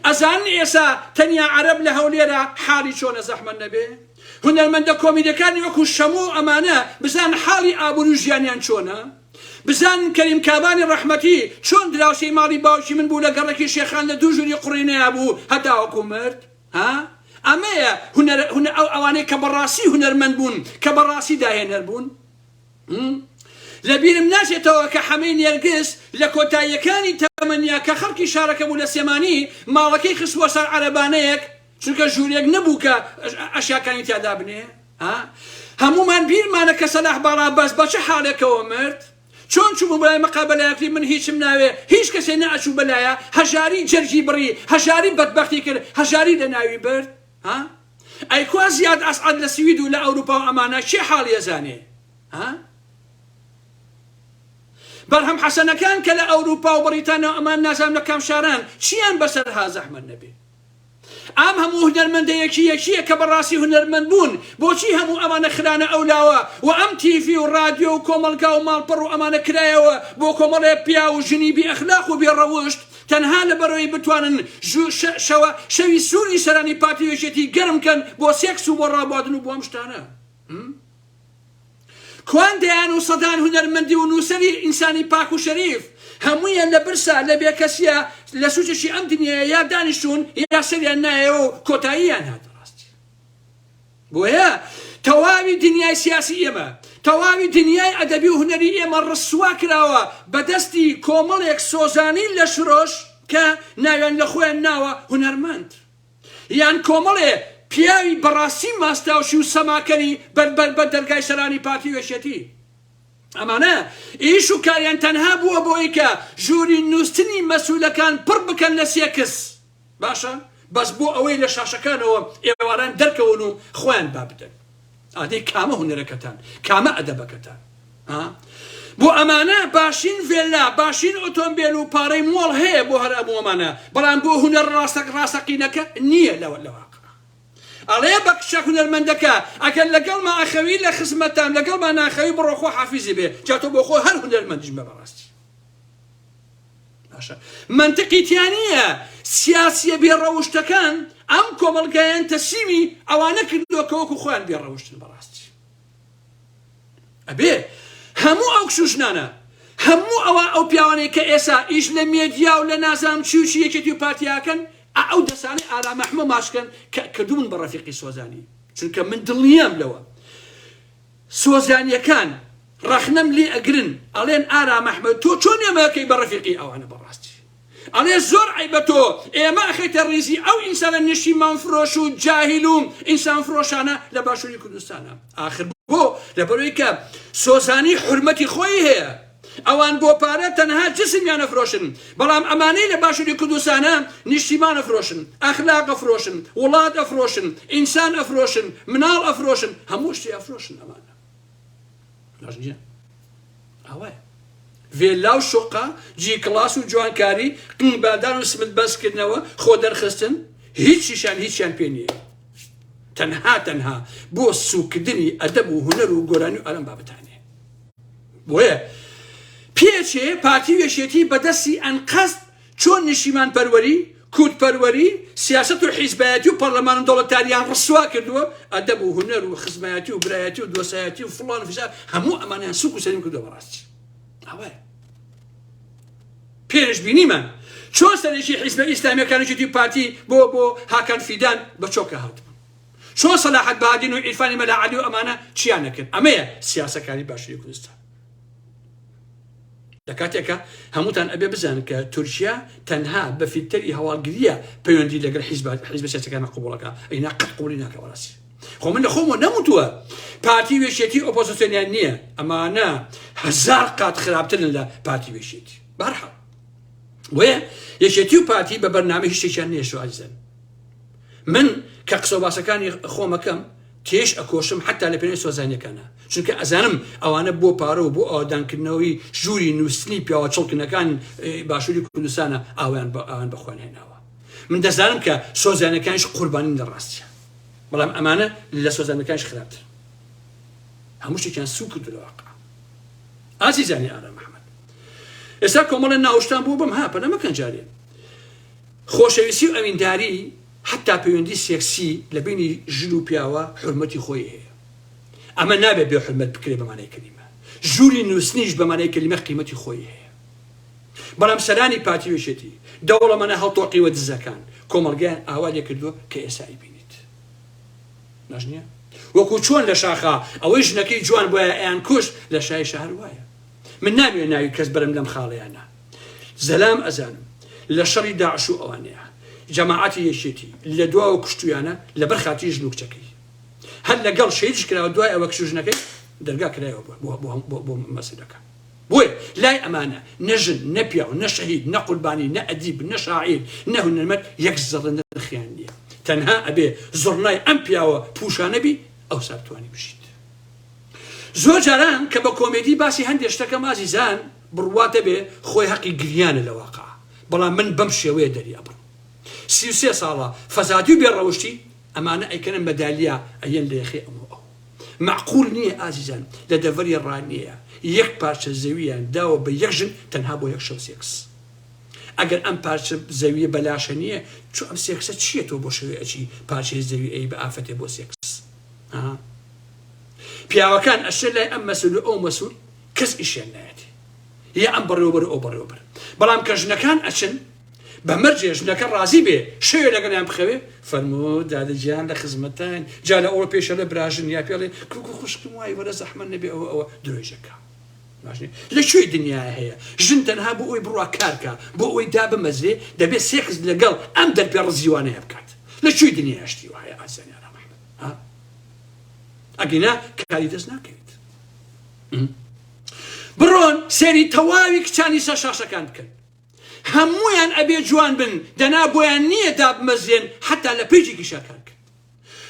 ئەزانن ئێسا تەنیا عەرەب لە هەولێرە حاڵی چۆنە زەحمەت نەبێ هونەرمەندە کۆمیدەکانی وەکو شەمۆ و ئەمانە بزان حاڵی ئابووری و ژیانیان چۆنە بزانن کەریم کابانی ڕەحمەتی چۆن دراوسێی ماڵی باوکی من بوو لە گەڕەکی شێخان لە دوو ژووری قوڕینەیا بوو هەتاوەکو مرد ها ئەمەیە هونەر هونەر ئەو ئەوانەی کە بەڕاستی هونەرمەند بوون کە بەڕاستی داهێنەر بوون لە بیرم ناچێتەوە کە حەمەی نێرگز لە کۆتاییەکانی تەمەنیا کە خەڵکی شارەکە بوو لە سلێمانی ماڵەکەی خستووە سەر عەرەبانەیەک چونکە ژوورێک نەبوو کە ئەشیاکانی تیا دابنێ ها هەموومان بیرمانە کە سەلاح باڵا بەس بە چ حاڵێکەوە مرد چۆن چووبوو بەلای مقابەلایەکری من هیچم ناوێ هیچ کەسێ نەئەچوو بەلایا هەژاری جەرگی بڕی هەژاری بەدبەختی کرد هەژاری لەناوی برد ها ئەی کوا زیاد ئەسعەد لە سوید و لە ئەوروپا و ئەمانە کێ حاڵی ئەزانێ ها؟ بەرهەم حەسەنەکان کە لە ئەوروپا و بەڕیتانیا و ئەمان نازانم لە کام شاران چیان بەسەر ها زەحمەت نەبێ. ئەم هەموو هونەرمەندە یەکی یەکیە کە بەڕاستی هونەرمەند بوون بۆچی هەموو ئەمانە خرانە ئەو لاوە و ئەم تیڤی و ڕادیۆ و کۆمەڵگا و ماڵپەڕ و ئەمانە کرایەوە بۆ کۆمەڵێ پیاو و ژنی بی ئەخلاق و بێ ڕەوشت تەنها لەبەرئەوەی بتوانن شەوە شەوی سووری سەرانی پارتی و یەکێتی گەرم کەن بۆ سێکس و بۆ ڕابواردن و بۆ ئەم شتانە. کوان دەیان و سەدان هونەرمەندی و نووسەری ئینسانی پاک و شەریف؟ هەموویان لە برسا، لە بێکەسیا، لە سوچێکی ئەم دنیایە یا دانیشتوون یا سەریان نایەوە و کۆتاییان هات. ڕاستی بۆیە تەواوی دنیای سیاسی ئێمە، تەواوی دنیای ئەدەبی و هونەری ئێمە ڕسوا کراوە بە دەستی کۆمەڵێک سۆزانی لەشفرۆش کە ناویان لە خۆیان ناوە هونەرمەند. یان کۆمەڵێ پیاوی بەڕاستی ماستاوچی و سەماکەری بەر بەر بەر دەرگای سەرانی پارتی و یەکێتی. ئەمانە ئیش و کاریان تەنها بووە بۆی کە ژووری نووستنی مەسولەکان پڕ بکەن لە سێکس. باشە بەس بۆ ئەوەی لە شاشەکانەوە ئێواران دەرکەون و خۆیان با بدەن. ئادەی کامە هونەرەکەتان؟ کامە ئەدەبەکەتان؟ ها؟ بۆ ئەمانە باشین ڤێلا، باشین ئۆتۆمبێل و پارەی مۆڵ هەیە بۆ هەر ئەموو ئەمانە، بەڵام بۆ هونەر ڕاستە ڕاستەقینەکە نییە لە لە واقع. ئەڵێ بە کچە هونەرمەندەکە ئەگەر لەگەڵما ئەخەوی لە خزمەتام لەگەڵما ناخەوی بڕۆ خوا حافیزی بێ، جا تۆ بۆ خۆ هەر هونەرمەندیش بە بەڕاستی. باشە مەنتقی تیا نییە سیاسیە بێ ڕەوشتەکان ئەم کۆمەڵگایان تەسلیمی ئەوانە کردووە کە وەکو خۆیان بێ ڕەوشتن بەڕاستی ئەبێ هەموو ئەو کچ و ژنانە هەموو ئەوە ئەو پیاوانەی کە ئێسا ئیش لە مێدیا و لە نازام چی و چی یەکێتی و پارتیاکەن ئەو دەسانەی ئارام ئەحمە ماچکەن کە کردوون بە ڕەفیقی سۆزانی چونکە من دڵنیام لەوە سۆزانیەکان ڕەخنەم لێ ئەگرن ئەڵێن ئارام ئەحمەد تۆ چۆن ئێمە ئەکەی بە ڕەفیقی ئەوانە بەڕاستی ئەڵێ زۆر عەیبە تۆ ئێمە ئەخەیتە ڕیزی ئەو ئینسانە نیشتیمان فرۆش و جاهیل و ئینسان فرۆشانە لە باشووری کوردستانە ئاخر بۆ لەبەرەوەی کە سۆزانی حورمەتی خۆی هەیە ئەوان بۆ پارە تەنها جسمیان ئەفرۆشن بەڵام ئەمانەی لە باشوری کوردستانە نیشتیمان ئەفرۆشن ئەخلاق ئەفرۆشن وڵات ئەفرۆشن ئینسان ئەفرۆشن مناڵ ئەفرۆشن هەموو شتی ئەفرۆشن ئەمانە باش نییە ئاوایە ڤێلا و شوقە جی کڵاس و جوانکاری قنگ بادان و سمت بەرزکردنەوە خۆ دەرخستن هیچیشان هیچیان پێ نییە تەنها تەنها بۆ سوکردنی ئەدەب و هونەر و گۆرانی و ئەلەم بابەتانەیە بۆیە پێچێ پارتی و یەکێتی بە دەستی ئەنقەست چۆن نیشتیمان پەروەری، کورد پەروەری، سیاسەت و حیزبایەتی و پەڕلەمان و دەوڵەتداریان ڕسوا کردووە، ئەدەب و هونەر و خزمایەتی و برایەتی و دۆستایەتی و فڵان و فیسار هەموو ئەمانەیان سوک و سەلیم کردووە بەڕاستی ئاوایە. پێش بینیمان چۆن سەرێکی حیزبە ئیسلامیەکان یەکێتی و پارتی بۆ بۆ هاکان فیدان بە چۆکە هاتبوون. چۆن سەلاحەت بەهادین و عیرفانی مەلا عەلی و ئەمانە چیان نەکرد ئەمەیە سیاسەکانی باشوری کوردستان لە کاتێکە هەمووتان ئەبێ بزانن کە تورکیا تەنها بە فیلتەری هەواڵگریە پەیوەندی لەگەڵ حیزب حیزب سیاسەکان قبوڵەکە ئەینا قەت قبوڵی ناکە بەڕاستی خۆ من لە خۆمەوە نەموتووە پارتی و یەکێتی ئۆپۆزیسیۆنیان نییە ئەمانە هەزار قات خراپترن لە پارتی و یەکێتی بەهەرحاڵ بۆیە یەکێتی و پارتی بە بەرنامە هیچ شتێکیان نییە شو ئازیزان من کە قسەو باسەکانی خۆمەکەم تێش ئەکۆشم حتا لە پێناوی سۆزانیەکانە چونکە ئەزانم ئەوانە بۆ پارە و بۆ ئاوادانکردنەوەی ژووری نووسنی پیاوە چڵکنەکان باشووری کوردستانە ئاویان بە ئەوان بەخۆیان هێناوە من دەزانم کە سۆزانەکانیش قوربانین لە ڕاستیە بەڵام ئەمانە لە سۆزانەکانیش خراپتر هەموو شتێکیان سوو کردو لە واقع ئازیزانی ئارام محمد ئێستا کۆمەڵە ناوشتان بۆ بم ها پەلە مەکەن جارێ خۆشەویستی و ئەوینداری حەتا پەیوەندی سێکسی لە بەینی ژن و پیاوە حورمەتی خۆی هەیە ئەمە نابێ بێ حورمەت بکرێ بە مانای کەلیمە ژووری نووسنیش بە مانای کەلیمە قیمەتی خۆی هەیە بەڵام سەرانی پارتی و یەکێتی دەوڵەمەنە هەڵتۆقیوە دزەکان کۆمەڵگەیان ئاوا لێ کردووە کە ئێسا ئەیبینیت باش نییە وەکو چۆن لە شاخا ئەوەی ژنەکەی جوان بۆیە ئەیان کوشت لە شای شەهر وایە من نامەوێ ناوی کەس بەرم لەم خاڵەیانە زەلام ئەزانم لە شەڕی داعش و ئەوانەیە جەماعەتی یەکێتی لە دواوە کوشتویانە لەبەر خاتری ژن و کچەکەی هەر لەگەڵ شەهیدش کراوە دوای ئەوە کچ و ژنەکەی دەرگا کرایەوە بۆ بۆ بۆ بۆ مەسەلەکە بۆیە لای ئەمانە نە ژن نە پیاو نە شەهید نە قوربانی نە ئەدیب نە شاعیر نە هونەرمەند یەک زەڕە نرخیان نییە تەنها ئەبێ زوڕنای ئەم پیاوە پوشانە بی ئەوسا بتوانی بژیت زۆر جاران کە بە کۆمێدی باسی هەندێ شتەکەم ئازیزان. بڕواتە بێ خۆی هەقی گریانە لە واقع بەڵام من بەم شێوەیە دەری ئەبڕم 33 ساڵە فەزادی و بێ ڕەوشتی ئەمانە ئەیکەنە مەدالیا ئەیەن لە یەخەی ئەم و ئەو. مەعقول نییە ئازیزان لە دەڤەری ڕانیە یەک پارچە زەوییان داوە بە یەک ژن تەنها بۆ یەک شەو سێکس. ئەگەر ئەم پارچە زەویە بەلاشە نییە چۆ ئەم سێکسە چییە تۆ بۆ شەوێ ئەچی پارچەی زەوی ئەی بە ئافرەتێ بۆ سێکس ها؟ پیاوەکان ئەچنە لای ئەم مەسول و ئەو مەسول کەس ئیشیان نایەتێ یا ئەم بەڕێوەبەر و ئەو بەڕێوەبەر بەڵام کە ژنەکان ئەچن بە مەرجێ ژنەکە ڕازی بێ شەوێ لەگەڵیان بخەوێ فەرموو دادە گیان لە خزمەتتاین جا لە ئەوە پێشەلە براژن یا پێڵێ کوکو خوشکم وای وەرە زەحمەت نەبێ ئەوە ئەوە درۆیژەکە باش نیە لە کوێی دنیاە هەیە ژن تەنها بۆ ئەوی بڕوا کارکە بۆ ئەوی دابمەزرێ دەبێ سێکس لەگەڵ ئەم دەرپێ ڕزیوانەیە بکات لە کوێی دنیاە شتی وایە ئازیزانی ئارام ئەحمەد ها ئەگینا کاری دەست ناکەوێت بڕۆن سێری تەواوی کچانی سەر شاشەکان بکەن هەموویان ئەبێ جوان بن دەنا بۆیان نییە دابمەزرێن حەتا لە پەیجێکیشا کار بکەن.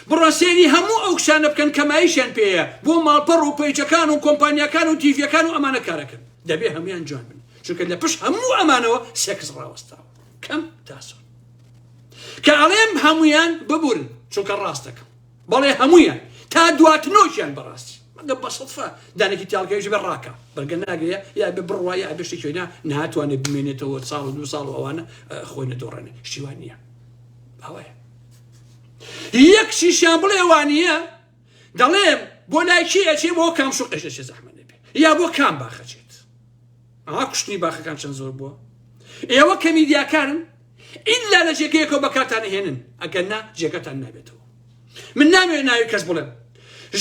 بڕۆن سەیری هەموو ئەو کچانە بکەن کە مایشیان پێیە بۆ ماڵپەڕ و پەیجەکان و کۆمپانیاکان و تیڤیەکان و ئەمانە کارەکەن دەبێ هەموویان جوان بن چونکە لە پشت هەموو ئەمانەوە سێکس ڕاوەستاوە کەم تا زۆر کە ئەڵێم هەموویان ببورن چونکە ڕاست دەکەم بەڵێ هەموویان تا دواتنۆکیان بەڕاستی مەگە بە سەدفە دانێکی تاڵکەویش بێ ڕاکە بەرگە ناگرێ یا بێ بڕوا یا بێ شتێکی نا ناتوانێت بمێنێتەوە ساڵ و دوو ساڵ و ئەوانە خۆی نەدۆڕێنێ شتی وا نییە ئەوەیە یەک شیشیان بڵێ وانە دەڵێم بۆ لای کی ئەچێ بۆ کام شوقێش ئەچێ زەحمە نەبێ یا بۆ کام باخەچێت ئەها کوشتنی باخەکان چەند زۆر بووە ئێوە کە میدیاکارن ئیلا لە جێگەیەکەوە بەکارتان ئەهێنن ئەگەر نا جێگەتان نابێتەوە من نامەوێت ناوی کەس بڵێم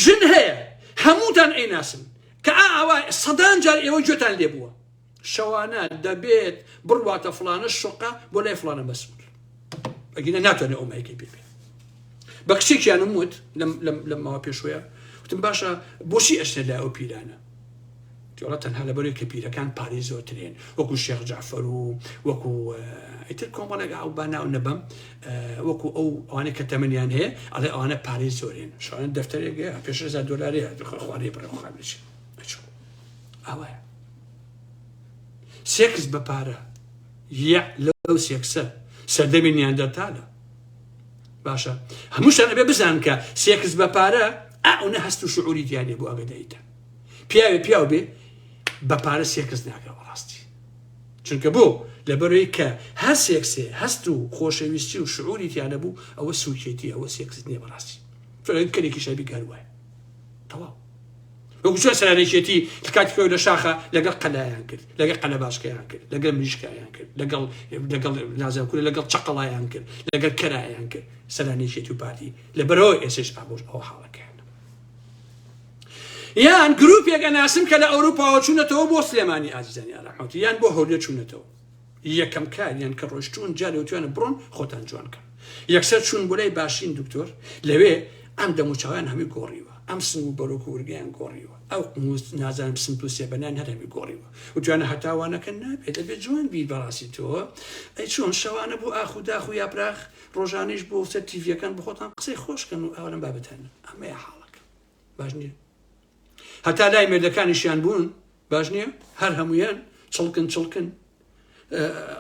ژن هەیە هەمووتان ئەیناسن کە ئا ئاوا سەدان جار ئێوە گوێتان لێ بووە شەوانە دەبێت بڕواتە فڵانە شقە بۆ لای فڵانە مەسئول ئەگینە ناتوانێت ئەو مایکەی پێ بێ بە کچێکیانم وت لەم ماوە پێشوەیە وتم باشە بۆچی ئەشتە لای ئەو پیرانە جۆڵا تەنها لەبەرەوەی کە پیرەکان پارەی زۆرترێن وەکو شێخ جەعفەر و وەکو ئیتر کۆمەڵێک ئەو با ناو نەبەم وەکو ئەو ئەوانەی کە تەمەنیان هەیە ئەڵێ ئەوانە پارەی زۆرێن شوانە دەفتەرێک هەیە پێش هەزار دۆلارەیە خوارەی بڕێ خۆخان بچێت ئەچوو ئاوایە سێکس بە پارە یە لەو سێکسە سەردەمی نیاندەرتالە باشە هەمووشتان ئەبێ بزان کە سێکس بە پارە ئەو نە هەست و شعوری دیانێ بۆ ئەگەدایتە پیاوێ پیاو بێ بە پارە سێکس ناکا بەڕاستی چونکە بۆ لەبەرەوەی کە هەر سێکسێ هەست و خۆشەویستی و شعوری تیا نەبوو ئەوە سوکێتی ئەوە سێکس نییە بەڕاستی چۆن کەرێکی شەبی گەر وایە تەواو وەکو چۆن سەرانێکێتی لە کاتی خۆی لە شاخە لەگەڵ قەلایان کرد لەگەڵ قەلەباشکەیان کرد لەگەڵ مریشکایان کرد لەگەڵ لەگەڵ نازانم کورە لەگەڵ چەقەڵایان کرد لەگەڵ کەرایان کرد سەرانێکێتی و پارتی لەبەرەوە ئێسش ئابۆش ئەوە حاڵەکەیان یان گروپێک ئەناسم کە لە ئەوروپاوە چوونەتەوە بۆ سلێمانی ئازیزانی ئارەحمەتی یان بۆ هەولێر چوونەتەوە یەکەم کاریان کە ڕۆشتوون جارێ وتویانە بڕۆن خۆتان جوان کەن یەکسەر چوون بۆ لای باشترین دکتۆر لەوێ ئەم دەموچاویان هەمووی گۆڕیوە ئەم سنگ و بەرۆک و ورگیان گۆڕیوە ئەو قموس نازانم سمت و سێبەنیان هەر هەمووی گۆڕیوە وتویانە هەتاوانەکە نابێت دەبێت جوان بی بەڕاستی تۆ ئەی چۆن شەوانە بۆ ئاخ و داخ و یاپراخ ڕۆژانەیش بۆ سەر تیڤیەکان بخۆتان قسەی خۆشکەن و ئەوە لەم بابەتانە ئەمەیە حاڵەکە باش نییە هەتا لای مێردەکانیشیان بوون باش نییە هەر هەمویان چڵکن چڵکن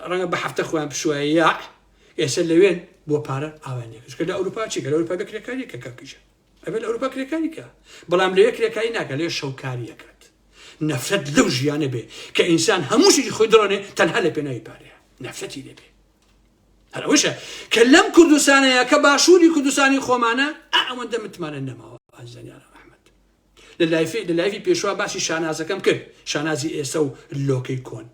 ڕەنگە بە هەفتە خۆیان پشوایە یا ئێستا لەوێن بۆ پارە ئاوان کە لە ئەوروپا چی کە لە ئەوروپا بە کرێکاری کە کاکیشە ئەبێت لە ئەوروپا کرێکاری کە بەڵام لەوێ کرێکاری ناکە لێ شەوکاری ئەکات نەفرەت لەو ژیانە بێ کە ئینسان هەموو شتێکی خۆی دڕۆنێ تەنها لە پێناوی پارەیە نەفرەتی لێ بێ هەر ئەوەشە کە لەم کوردستانەیە کە باشووری کوردستانی خۆمانە ئەوەندە متمانە نەماوە ئازیزانی ئارام ئەحمەد لە لایفی لە لایفی پێشوا باسی شانازەکەم کرد شانازی ئێستا و لۆکەی کۆن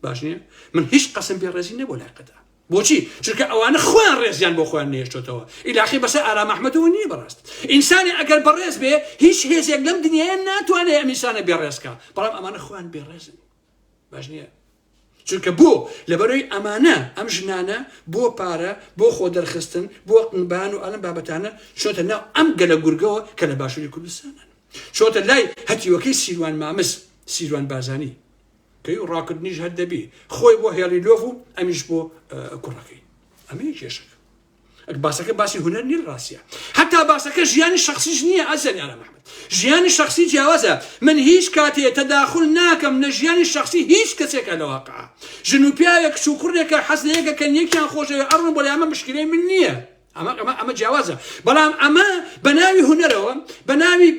باش نییە من هیچ قەسم بێ ڕێزی نەبوو لای قەدا بۆچی چونکە ئەوانە خۆیان ڕێزیان بۆ خۆیان نێشتۆتەوە ئیلاخی بەسەر ئارام ئەحمەدەوە نییە بەڕاست ئینسانی ئەگەر بەڕێز بێ هیچ هێزێک لەم دنیاە ناتوانێت ئەم ئینسانە بێڕێزکە بەڵام ئەمانە خۆیان بێڕێزن باش نییە چونکە بۆ؟ لەبەرئەوەی ئەمانە، ئەم ژنانە بۆ پارە، بۆ خۆ دەرخستن، بۆ قنبان و ئەم بابەتانە چۆتە ناو ئەم گەلە گورگەوە کە لە باشوری کوردستانن. چۆتە لای هەتیوەکەی سیروان مامز، سیروان بارزانی. کەی و ڕاکردنیش هەر دەبی. خۆی بۆ هێڵی لۆڤ و ئەمیش بۆ کوڕەکەی. ئەمەیە کێشەکە. باسەکە باسی هونەر نیە ڕاستە هەتا باسەکە ژیانی شخصیش نییە ئازیزانی ئارام ئەحمەد ژیانی شخصی جیاوازە من هیچ کاتێ تەداخل ناکەم لە ژیانی شخصی هیچ کەسێکە لە واقع ژن و پیاوێک کچ و کوڕێکە حەز لە یەکەکەن یەکیان خۆشەوێ ئەڕۆن بۆ لای ئەمە مشکلەی من نییە ئەمە ئەمە ئەمە جیاوازە بەڵام ئەمە بە ناوی هونەرەوە بە ناوی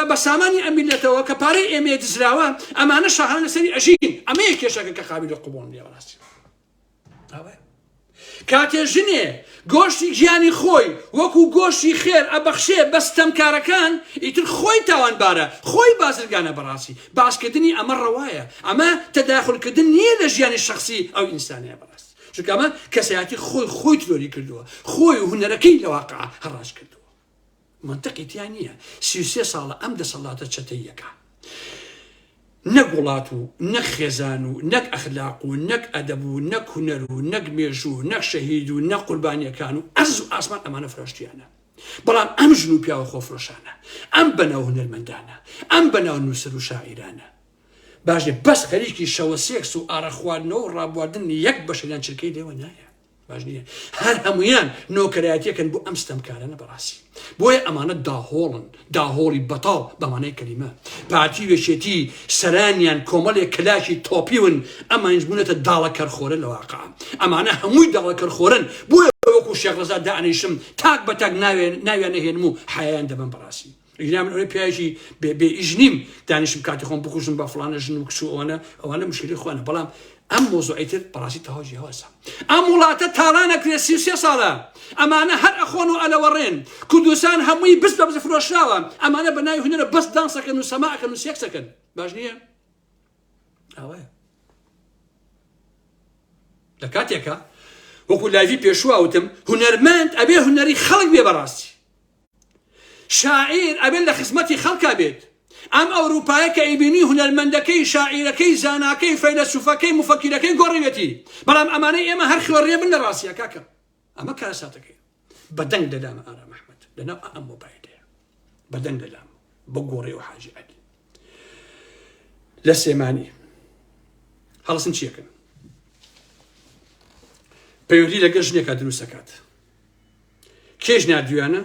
بە سامانی ئەم میلەتەوە کە پارەی ئێمەیە دزراوە ئەمانە شاهانە لەسەری ئەژین ئەمەیە کێشەکە کە قابلی قبوڵ نییە بەڕاستی کاتێ ژنێ گۆشتی گیانی خۆی وەکو گۆشتی خێر ئەبەخشێ بە ستەمکارەکان ئیتر خۆی تاوانبارە خۆی بازرگانە بەڕاستی باسکردنی ئەمە ڕەوایە ئەمە تەداخلکردن نییە لە ژیانی شخصی ئەو ئینسانەیە بەڕاستی چونکە ئەمە کەسایەتی خۆی خۆی ترۆری کردووە خۆی و هونەرەکەی لە واقع هەڕاج کردووە منطقی تیا نییە 33 ساڵە ئەم دەسەڵاتە چەتەیەکە نەک وڵات و نەک خێزان و نەک ئەخلاق و نەک ئەدەب و نەک هونەر و نەک مێژوو نەک شەهید و نەک قوربانیەکان و ئەرز و ئاسمان ئەمانە فرۆشتیانە بەڵام ئەم ژن و پیاوە خۆفرۆشانە ئەم بەناو هونەرمەندانە ئەم بەناو نووسەر و شاعیرانە باش نیە بەس خەریکی شەوە سێکس و ئارەق خواردنەوە و ڕابواردن یەک بەشەریان چرکەی لێوە نایە باش نییە هەر هەمویان نۆکەرایەتیەکەن بۆ ئەم ستەمکارانە بەڕاستی بۆیە ئەمانە داهۆڵن داهۆڵی بەتاڵ بەمانای کەلیمە پارتی وێچێتی سەرانیان کۆمەڵێک کەلاکی تۆپیون ئەمانیش بوونەتە داڵە کەرخۆرە لە واقع ئەمانە هەمووی داڵە کەرخۆرن بۆیە وەکو شێخ ڕەزا دانیشم تاک بە تاک ناویان نەهێنم و حیان دەبم بەڕاستی ئینا من ئەوەی پیاوێکی بێ بێ ئیش نیم دانیشم کاتی خۆم بکوژم بە فڵانە ژن و کچ و ئەوانە ئەوانە مشکلی خۆیانە بەڵام ئەم مۆزوعی تر بەڕاستی تەواو جیاوازە ئەم وڵاتە تاڵان ئەکرێ 33 ساڵە ئەمانە هەر ئەخۆن و ئەلەوەڕێن کوردستان هەمووی بست بە بز فرۆشراوە ئەمانە بە ناوی هونەرە بەس دانسەکەن و سەما ئەکەن و سێکسەکەن باش نییە ئاوایە لە کاتێکە وەکو live ی پێشوە وتم هونەرمەند ئەبێ هونەری خەڵک بێ بەڕاستی شاعیر ئەبێت لە خزمەتی خەڵکا بێت. ئەم ئەوروپایە کە ئەیبینی هونەرمەندەکەی، شاعیرەکەی، زاناکەی، فەیلەسوفەکەی، موفەکیرەکەی گۆڕیوێتی. بەڵام ئەمانەی ئێمە هەر خوێڕیە بن لە ڕاستیا کاکە. ئەمە کارەساتەکەیە. بەدەنگ لەلامە ئارام ئەحمەد لەناو ئەم مۆبایلەیە. بەدەنگ لەلام بۆ گۆڕێ و حاجی عەلی. لە سلێمانی هەڵسن چیەکەن؟ پەیوەندی لەگەڵ ژنێکا دروست دەکات. کێش ناردویانە؟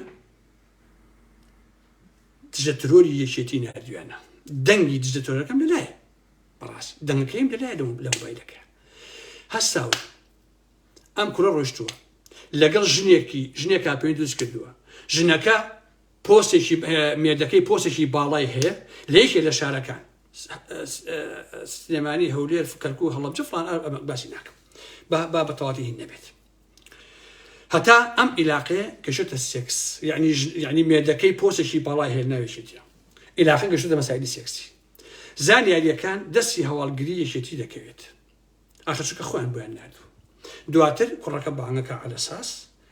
دژە ترۆری یەکێتی ناردویانە دەنگی دژە ترۆرەکەم لەلایە بەڕاست دەنگەکەیم لەلایە لە مۆبایلەکە هەستاوە ئەم کوڕە ڕۆشتووە لەگەڵ ژنێکی ژنێکا پێی دروست کردووە ژنەکە پۆستێکی مێردەکەی پۆستێکی باڵای هەیە لە یەکێ لە شارەکان سلێمانی هەولێر کەرکوک هەڵەبجە فڵان باسی ناکەم با بە تەواتی هین نەبێت هەتا ئەم ئیلاقەیە گەشتە سێکس یعنی یعنی مێردەکەی پۆستێکی باڵای هەیە ناوێکێتیە ئیلاقە گەشتە مەسایلی سێکسی زانیاریەکان دەستی هەواڵگری یەکێتی دەکەوێت ئاخر چونکە خۆیان بۆیان ناردوو دواتر کوڕەکە بانگەکە عەلەساس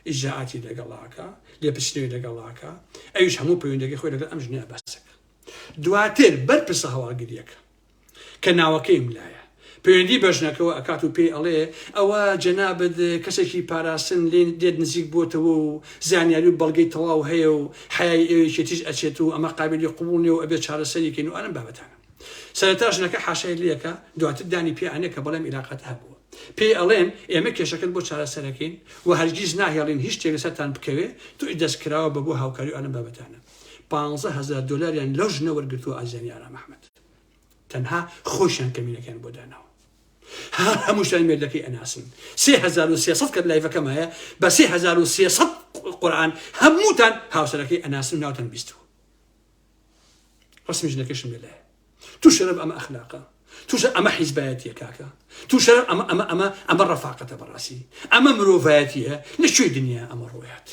ئیجراعاتی لەگەڵاکە لێپرسینەوەی لەگەڵاکە ئەویش هەموو پەیوەندەکەی خۆی لەگەڵ ئەم ژنەیە باسەکە دواتر بەرپرسە هەواڵگریەکە کە ناوەکەیم لایە پەیوەندی بە ژنەکەوە ئەکات و پێی ئەڵێ ئەوە جەنابت کەسێکی پاراستن لێت نزیک بۆتەوە و زانیاری و بەڵگەی تەواو هەیە و حەیای ئێوە یەکێتیش ئەچێت و ئەمە قابیلی قبوڵ نیە و ئەبێت چارەسەری کەین و ئەم بابەتانە. سەرەتا ژنەکە حاشای لێکا دواتر دانی پێ ئەنێ کە بەڵێم ئیلاقات هەبووە. پێی ئەڵێن ئێمە کێشەکەت بۆ چارەسەرەکەین و هەرگیز ناهێڵین هیچ شتێک لەسەرتان بکەوێ تۆش دەست کراوە بە بۆ هاوکاری و ئەم بابەتانە. 15,000 دۆلاریان لەو ژنە وەرگرتووە ئازیزانی ئارام ئەحمەد. تەنها خۆشیان کەمینەکەیان بۆ داناوە هەر هەمووشتان مێردەکەی ئەناسن 3300 کە live ەکەم هەیە بە 3300 قورآن هەمووتان هاوسەرەکەی ئەناسن و ناوتان بیستوە ڕسمی ژنەکەشم لەلایە تو شەرەف ئەمە ئەخلاقە توشە ئەمە حیزبایەتیە کاکە تو شەرەف ئەمە ئەمە ئەمە ئەمە ڕەفاقەتە بەڕاستی ئەمە مرۆڤایەتیە لە کوێی دنیا ئەمە ڕۆیات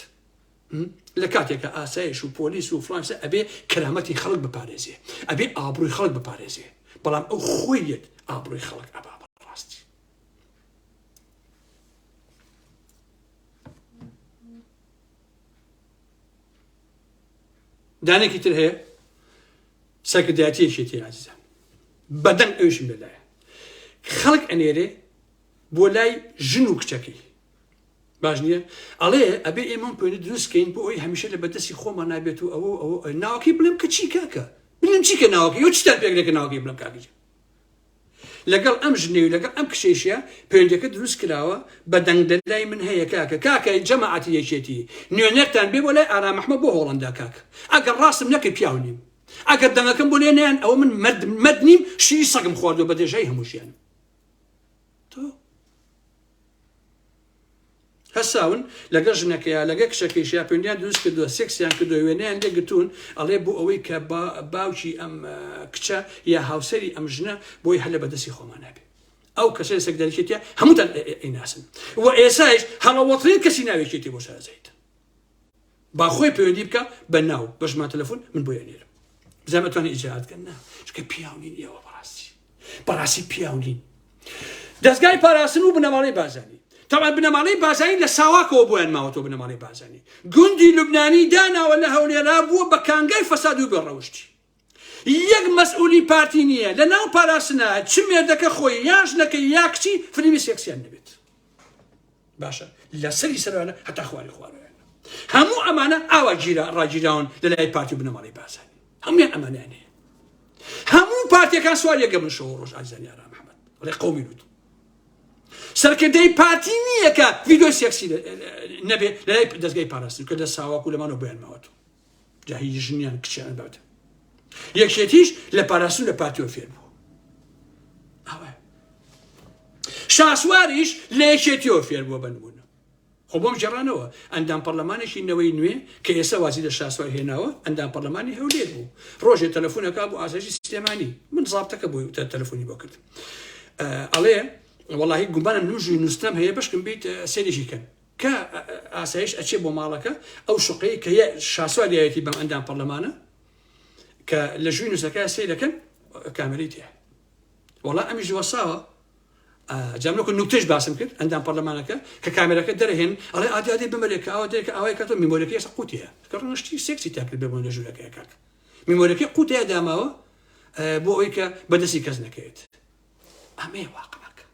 لە کاتێکا ئاسایش و پۆلیس و فڵان ئەبێ کەرامەتی خەڵک بپارێزێ ئەبێ ئابڕووی خەڵک بپارێزێ بەڵام ئەو خۆی یەت ئابڕووی خەڵک ئەبا بەڕاستی دانێکی تر هەیە سەرکردایەتیەکێتی ئازیزان بەدەنگ ئەویشم لەلایە خەڵک ئەنێرێ بۆ لای ژن و کچەکەی باش نییە ئەڵێ ئەبێ ئێمە پوێنە دروست کەین بۆ ئەوی هەمیشە لە بەدەستی خۆمان نابێت و ئەوە ئەوە ناوەکەی بڵێم کە چی کاکە بڵێم چی کە ناوەکەی ئەو چیتان پێک دەکە ناوەکەی بڵێم کاکە گیان. لەگەڵ ئەم ژنەی و لەگەڵ ئەم کچەیشیا پەیوەندیەکە دروست کراوە بە دەنگ لەلای من هەیە کاکە کاکە جەماعەتی یەکێتی نوێنەرتان بێ بۆ لای ئارام ئەحمەد بۆ هۆڵەندا کاکە ئەگەر ڕاستم نەکرد پیاو نیم ئەگەر دەنگەکەم بۆ لێ نەیان ئەوە من مەرد مەرد نیم شیری سەگم خواردووە بە درێژایی هەموو ژیانم تۆ هەستاون لەگەڵ ژنەکەیا لەگەڵ کچەکەیشیا پەیوەندیان دروست کردووە سێکسیان کردووە وێنەیان لێ گرتوون ئەڵێ بۆ ئەوەی کە باوکی ئەم کچە یا هاوسەری ئەم ژنە بۆی هەر لە بەدەستی خۆمان نابێ ئەو کەسە سەکداریشێتە هەمووتان ئەیناسن و ئێسایش هەڵەوەترین کەسی ناوێکێتی بۆ شارەزایتن با خۆی پەیوەندی بکە بە ناو بە ژمارە تەلەفۆن من بۆی ئەنێرم بزانم ئەتوانێ ئیجراعات بکەن نا چونکە پیاو نین ئێوە بەڕاستی بەڕاستی پیاو نین دەستگای پاراستن و بنەماڵەی بازانی تەبعەن بنەماڵەی بازانی لە ساواکەوە بۆیان ماوەتەوە بنەماڵەی بازانی گوندی لوبنانی داناوە لە هەولێرا بووە بە کانگای فەساد و بێڕەوشتی یەک مەسئولی پارتی نییە لە ناو پاراستنە چ مێردەکە خۆی یا ژنەکەی یا کچی فلیمی سێکسیان نەبێت باشە لەسەری سەروانە هەتا خواری خوارەوەیان هەموو ئەمانە ئاوا گیرا ڕاگیراون لە لای پارتی و بنەماڵەی بارزانی هەمویان ئەمانیان هەیە هەموو پارتیەکان سوار یەکە من شەو ڕۆژ ئازیزانی ئارام محەممەد ڕێ قومی لوت سەرکردەی پارتی نییە کە ڤیدیۆی سێکسی نەبێ لە لای دەستگای پاراستن کە لە ساواک و لەمانەوە بۆیان ماوەتەوە جا هی ژنیان کچیان باتە یەکێتیش لە پاراستن لە پارتیەوە فێر بوو ئەوە شاسواریش لە یەکێتیەوە فێر بووە بە نمونە خۆ بۆم گێڕانەوە ئەندام پەرلەمانێکی نەوەی نوێ کە ئێستا وازی لە شاسوار هێناوە ئەندام پەرلەمانی هەولێر بوو ڕۆژێ تەلەفۆنەکە بۆ ئاسایشی سلێمانی من زابتەکە بۆی تەلەفۆنی بۆ کرد ئەڵێ وەڵاهی گومانم نوژی نووسنم هەیە بەشکم بیت سێریشی کەن کە ئاسایش ئەچێ بۆ ماڵەکە ئەو شوقەی کە شاسوار یایەتی بەم ئەندام پەرلەمانە کە لە ژووی نووسەکە سەیرەکەن کامێرەی تێ وەڵا ئەمیش وەساوە جاملۆکە نوکتەش باسم کرد ئەندام پەرلەمانەکە کە کامێرەکە دەرهێن ئەڵێ ئادی ئادی بمەرێ کە ئەوە دەرێکە ئەوەی کاتۆ میمۆریەکەی ئێستا قوتیە کە ڕەنگە شتی سێکسی تا کرد بێ لە ژوورەکەی کاک میمۆریەکەی قوتەیە داماوە بۆ ئەوەی کە بەدەستی کەس نەکەوێت ئەمەیە واقعەکە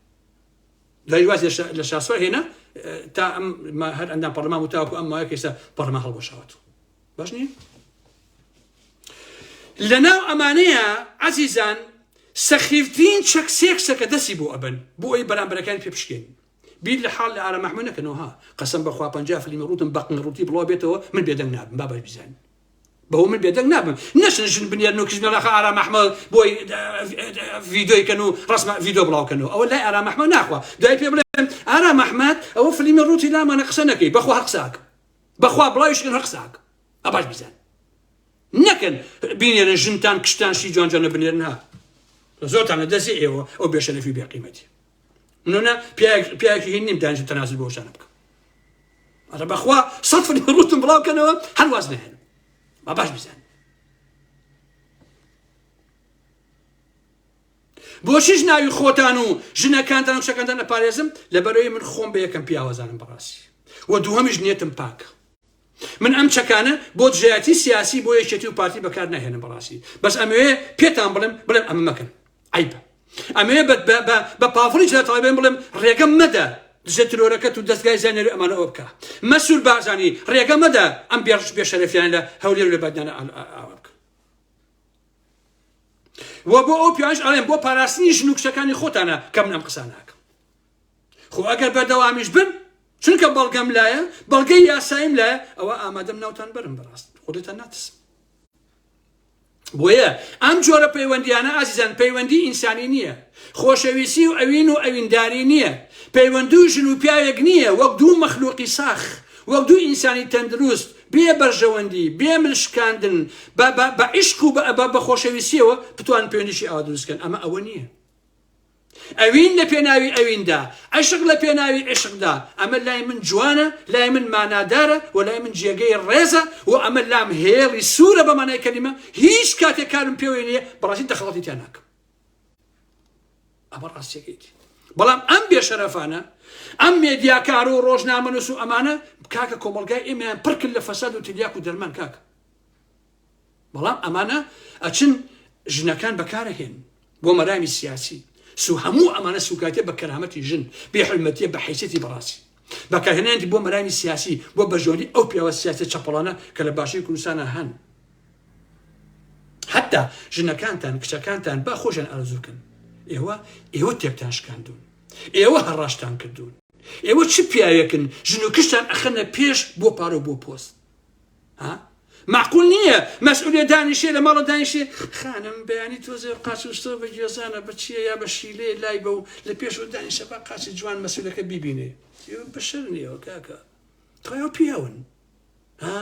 دوای واز لە شاسوار هێنا تا ئەم هەر ئەندام پەرلەمان بوو تاوەکو ئەم ماوەیە کە ئێستا پەرلەمان هەڵوەشاوەتەوە باش نییە لەناو ئەمانەیە عەزیزان سەخیفترین چەک سێکسە کە دەستی بۆ ئەبەن بۆ ئەوەی بەرامبەرەکانی پێ بشکێنن بیر لە حاڵ لە ئارام ئەحمەد نەکەنەوە ها قەسەم بەخوا 50 فلیمی ڕووتم بەقنگ ڕووتی بڵاو بێتەوە من بێدەنگ نابم با باش بیزانن بەوە من بێدەنگ نابم نەچن ژن بنێرن و کچ بنێرن ئاخە ئارام ئەحمەد بۆی ڤیدۆی کەن و ڕەسمە ڤیدۆ بڵاو کەنەوە ئەوە لای ئارام ئەحمەد ناخوا دوای پێ بڵێن ئارام ئەحمەد ئەوە فلیمی ڕووتی لامانە قسە نەکەی بەخوا هەر قسە ئەکەم بەخوا بڵاویش کەن هەر قسە ئەکەم ئە باش بیزان نەکەن بینێرن ژنتان کچتان شی جوان جوانە بنێرن ها زۆرتان لە دەستی ئێوە ئەو بێشەرەفی بێقیمەتی منە پیاوێکی هین نیم دانیشم تەنازل بۆ شانە بکەم ئەرە بەخوا سەد فلیمی ڕووتم بڵاو کەنەوە هەر واز نەهێنم با باش بزانن بۆچیش ناوی خۆتان و ژنەکانتان و کچەکانتان ئەپارێزم لەبەرەوەی من خۆم بە یەکەم پیاوەزانم بەڕاستی و دووهەمیش نیەتم پاکە من ئەم چەکانە بۆ دژایەتی سیاسی بۆ یەکێتی و پارتی بەکار ناهێنم بەڕاستی بەس ئەمەوێ پێتان بڵێم بڵێم ئەمە مەکەن عیبە ئەمەوێ بە پافڵی جلال تاڵەبانی بڵێم ڕێگە مەدە دژە ترۆرەکەت و دەستگای زانیاری ئەمانە ئەوە بکە مەسرور بارزانی ڕێگە مەدە ئەم بێڕش بێشەرەفیان لە هەولێر و لە بادینانە ئاوا بکە و بۆ ئەو پیاوانش ئەڵێم بۆ پاراستنی ژن و کچەکانی خۆتانە کە من ئەم قسانە ئەکەم خۆ ئەگەر بەردەوامیش بن چونکە بەڵگەم لایە بەڵگەی یاساییم لایە ئەوە ئامادەم ناوتان بەرم بەڕاست خۆتان ناترسم بۆیە ئەم جۆرە پەیوەندیانە ئازیزان پەیوەندی ئینسانی نییە خۆشەویستی و ئەوین و ئەوینداری نییە پەیوەندی و ژن و پیاوێک نییە وەک دوو مەخلوقی ساخ وەک دوو ئینسانی تەندروست بێ بەرژەوەندی بێ مل شکاندن بە عیشق و بە خۆشەویستیەوە بتوان پەیوەندیی ئاوا دروست کەن ئەمە ئەوە نییە ئەوین لە پێناوی ئەویندا، عەشق لە پێناوی عیشقدا، ئەمە لای من جوانە، لای من مانادارە و لای من جێگەی ڕێزە و ئەمە لام هێڵی سوورە بە مانای کەلیمە، هیچ کاتێک کارم پێوەی نییە، بەڕاستی دەخاڵەتی تیا ناکەم. ئەمە ڕاستیەکەیتی. بەڵام ئەم بێشەرەفانە، ئەم مێدیاکار و ڕۆژنامەنووس و ئەمانە، کاکە کۆمەڵگای ئێمەیان پڕ کرد لە فەساد و تلیاک و دەرمان کاکە. بەڵام ئەمانە ئەچن ژنەکان بەکارەهێن بۆ مەرامی سیاسی سو هەموو ئەمانە سوکایەتیە بە کەرامەتی ژن بێ حورمەتیە بە حیسیەتی بەڕاستی بەکارهێنانی بۆ مەرامی سیاسی بۆ بەرژەوەندی ئەو پیاوە سیاسیە چەپەڵانە کە لە باشوری کوردستانە هەن حتا ژنەکانتان کچەکانتان با خۆشیان ئارەزوو بکەن. ئێوە ئێوە تێکتان شکاندون ئێوە هەڕاشتان کردوون ئێوە چ پیاوێکن ژن و کشتان ئەخەنە پێش بۆ پارە بۆ پۆست ها معقول نییە مەسئولێ دانیشێ لە ماڵە دانیشێ خانم بەیانی تۆزێ قاچ و شتۆ بە گوێزانە بە چییە یا بە شیلێ لای بە و لە پێش و دانیشە بە قاچی جوان مەسئولەکە بیبینێ ئێوە بەشەر نییەوە کاکە تخوا پیاون ها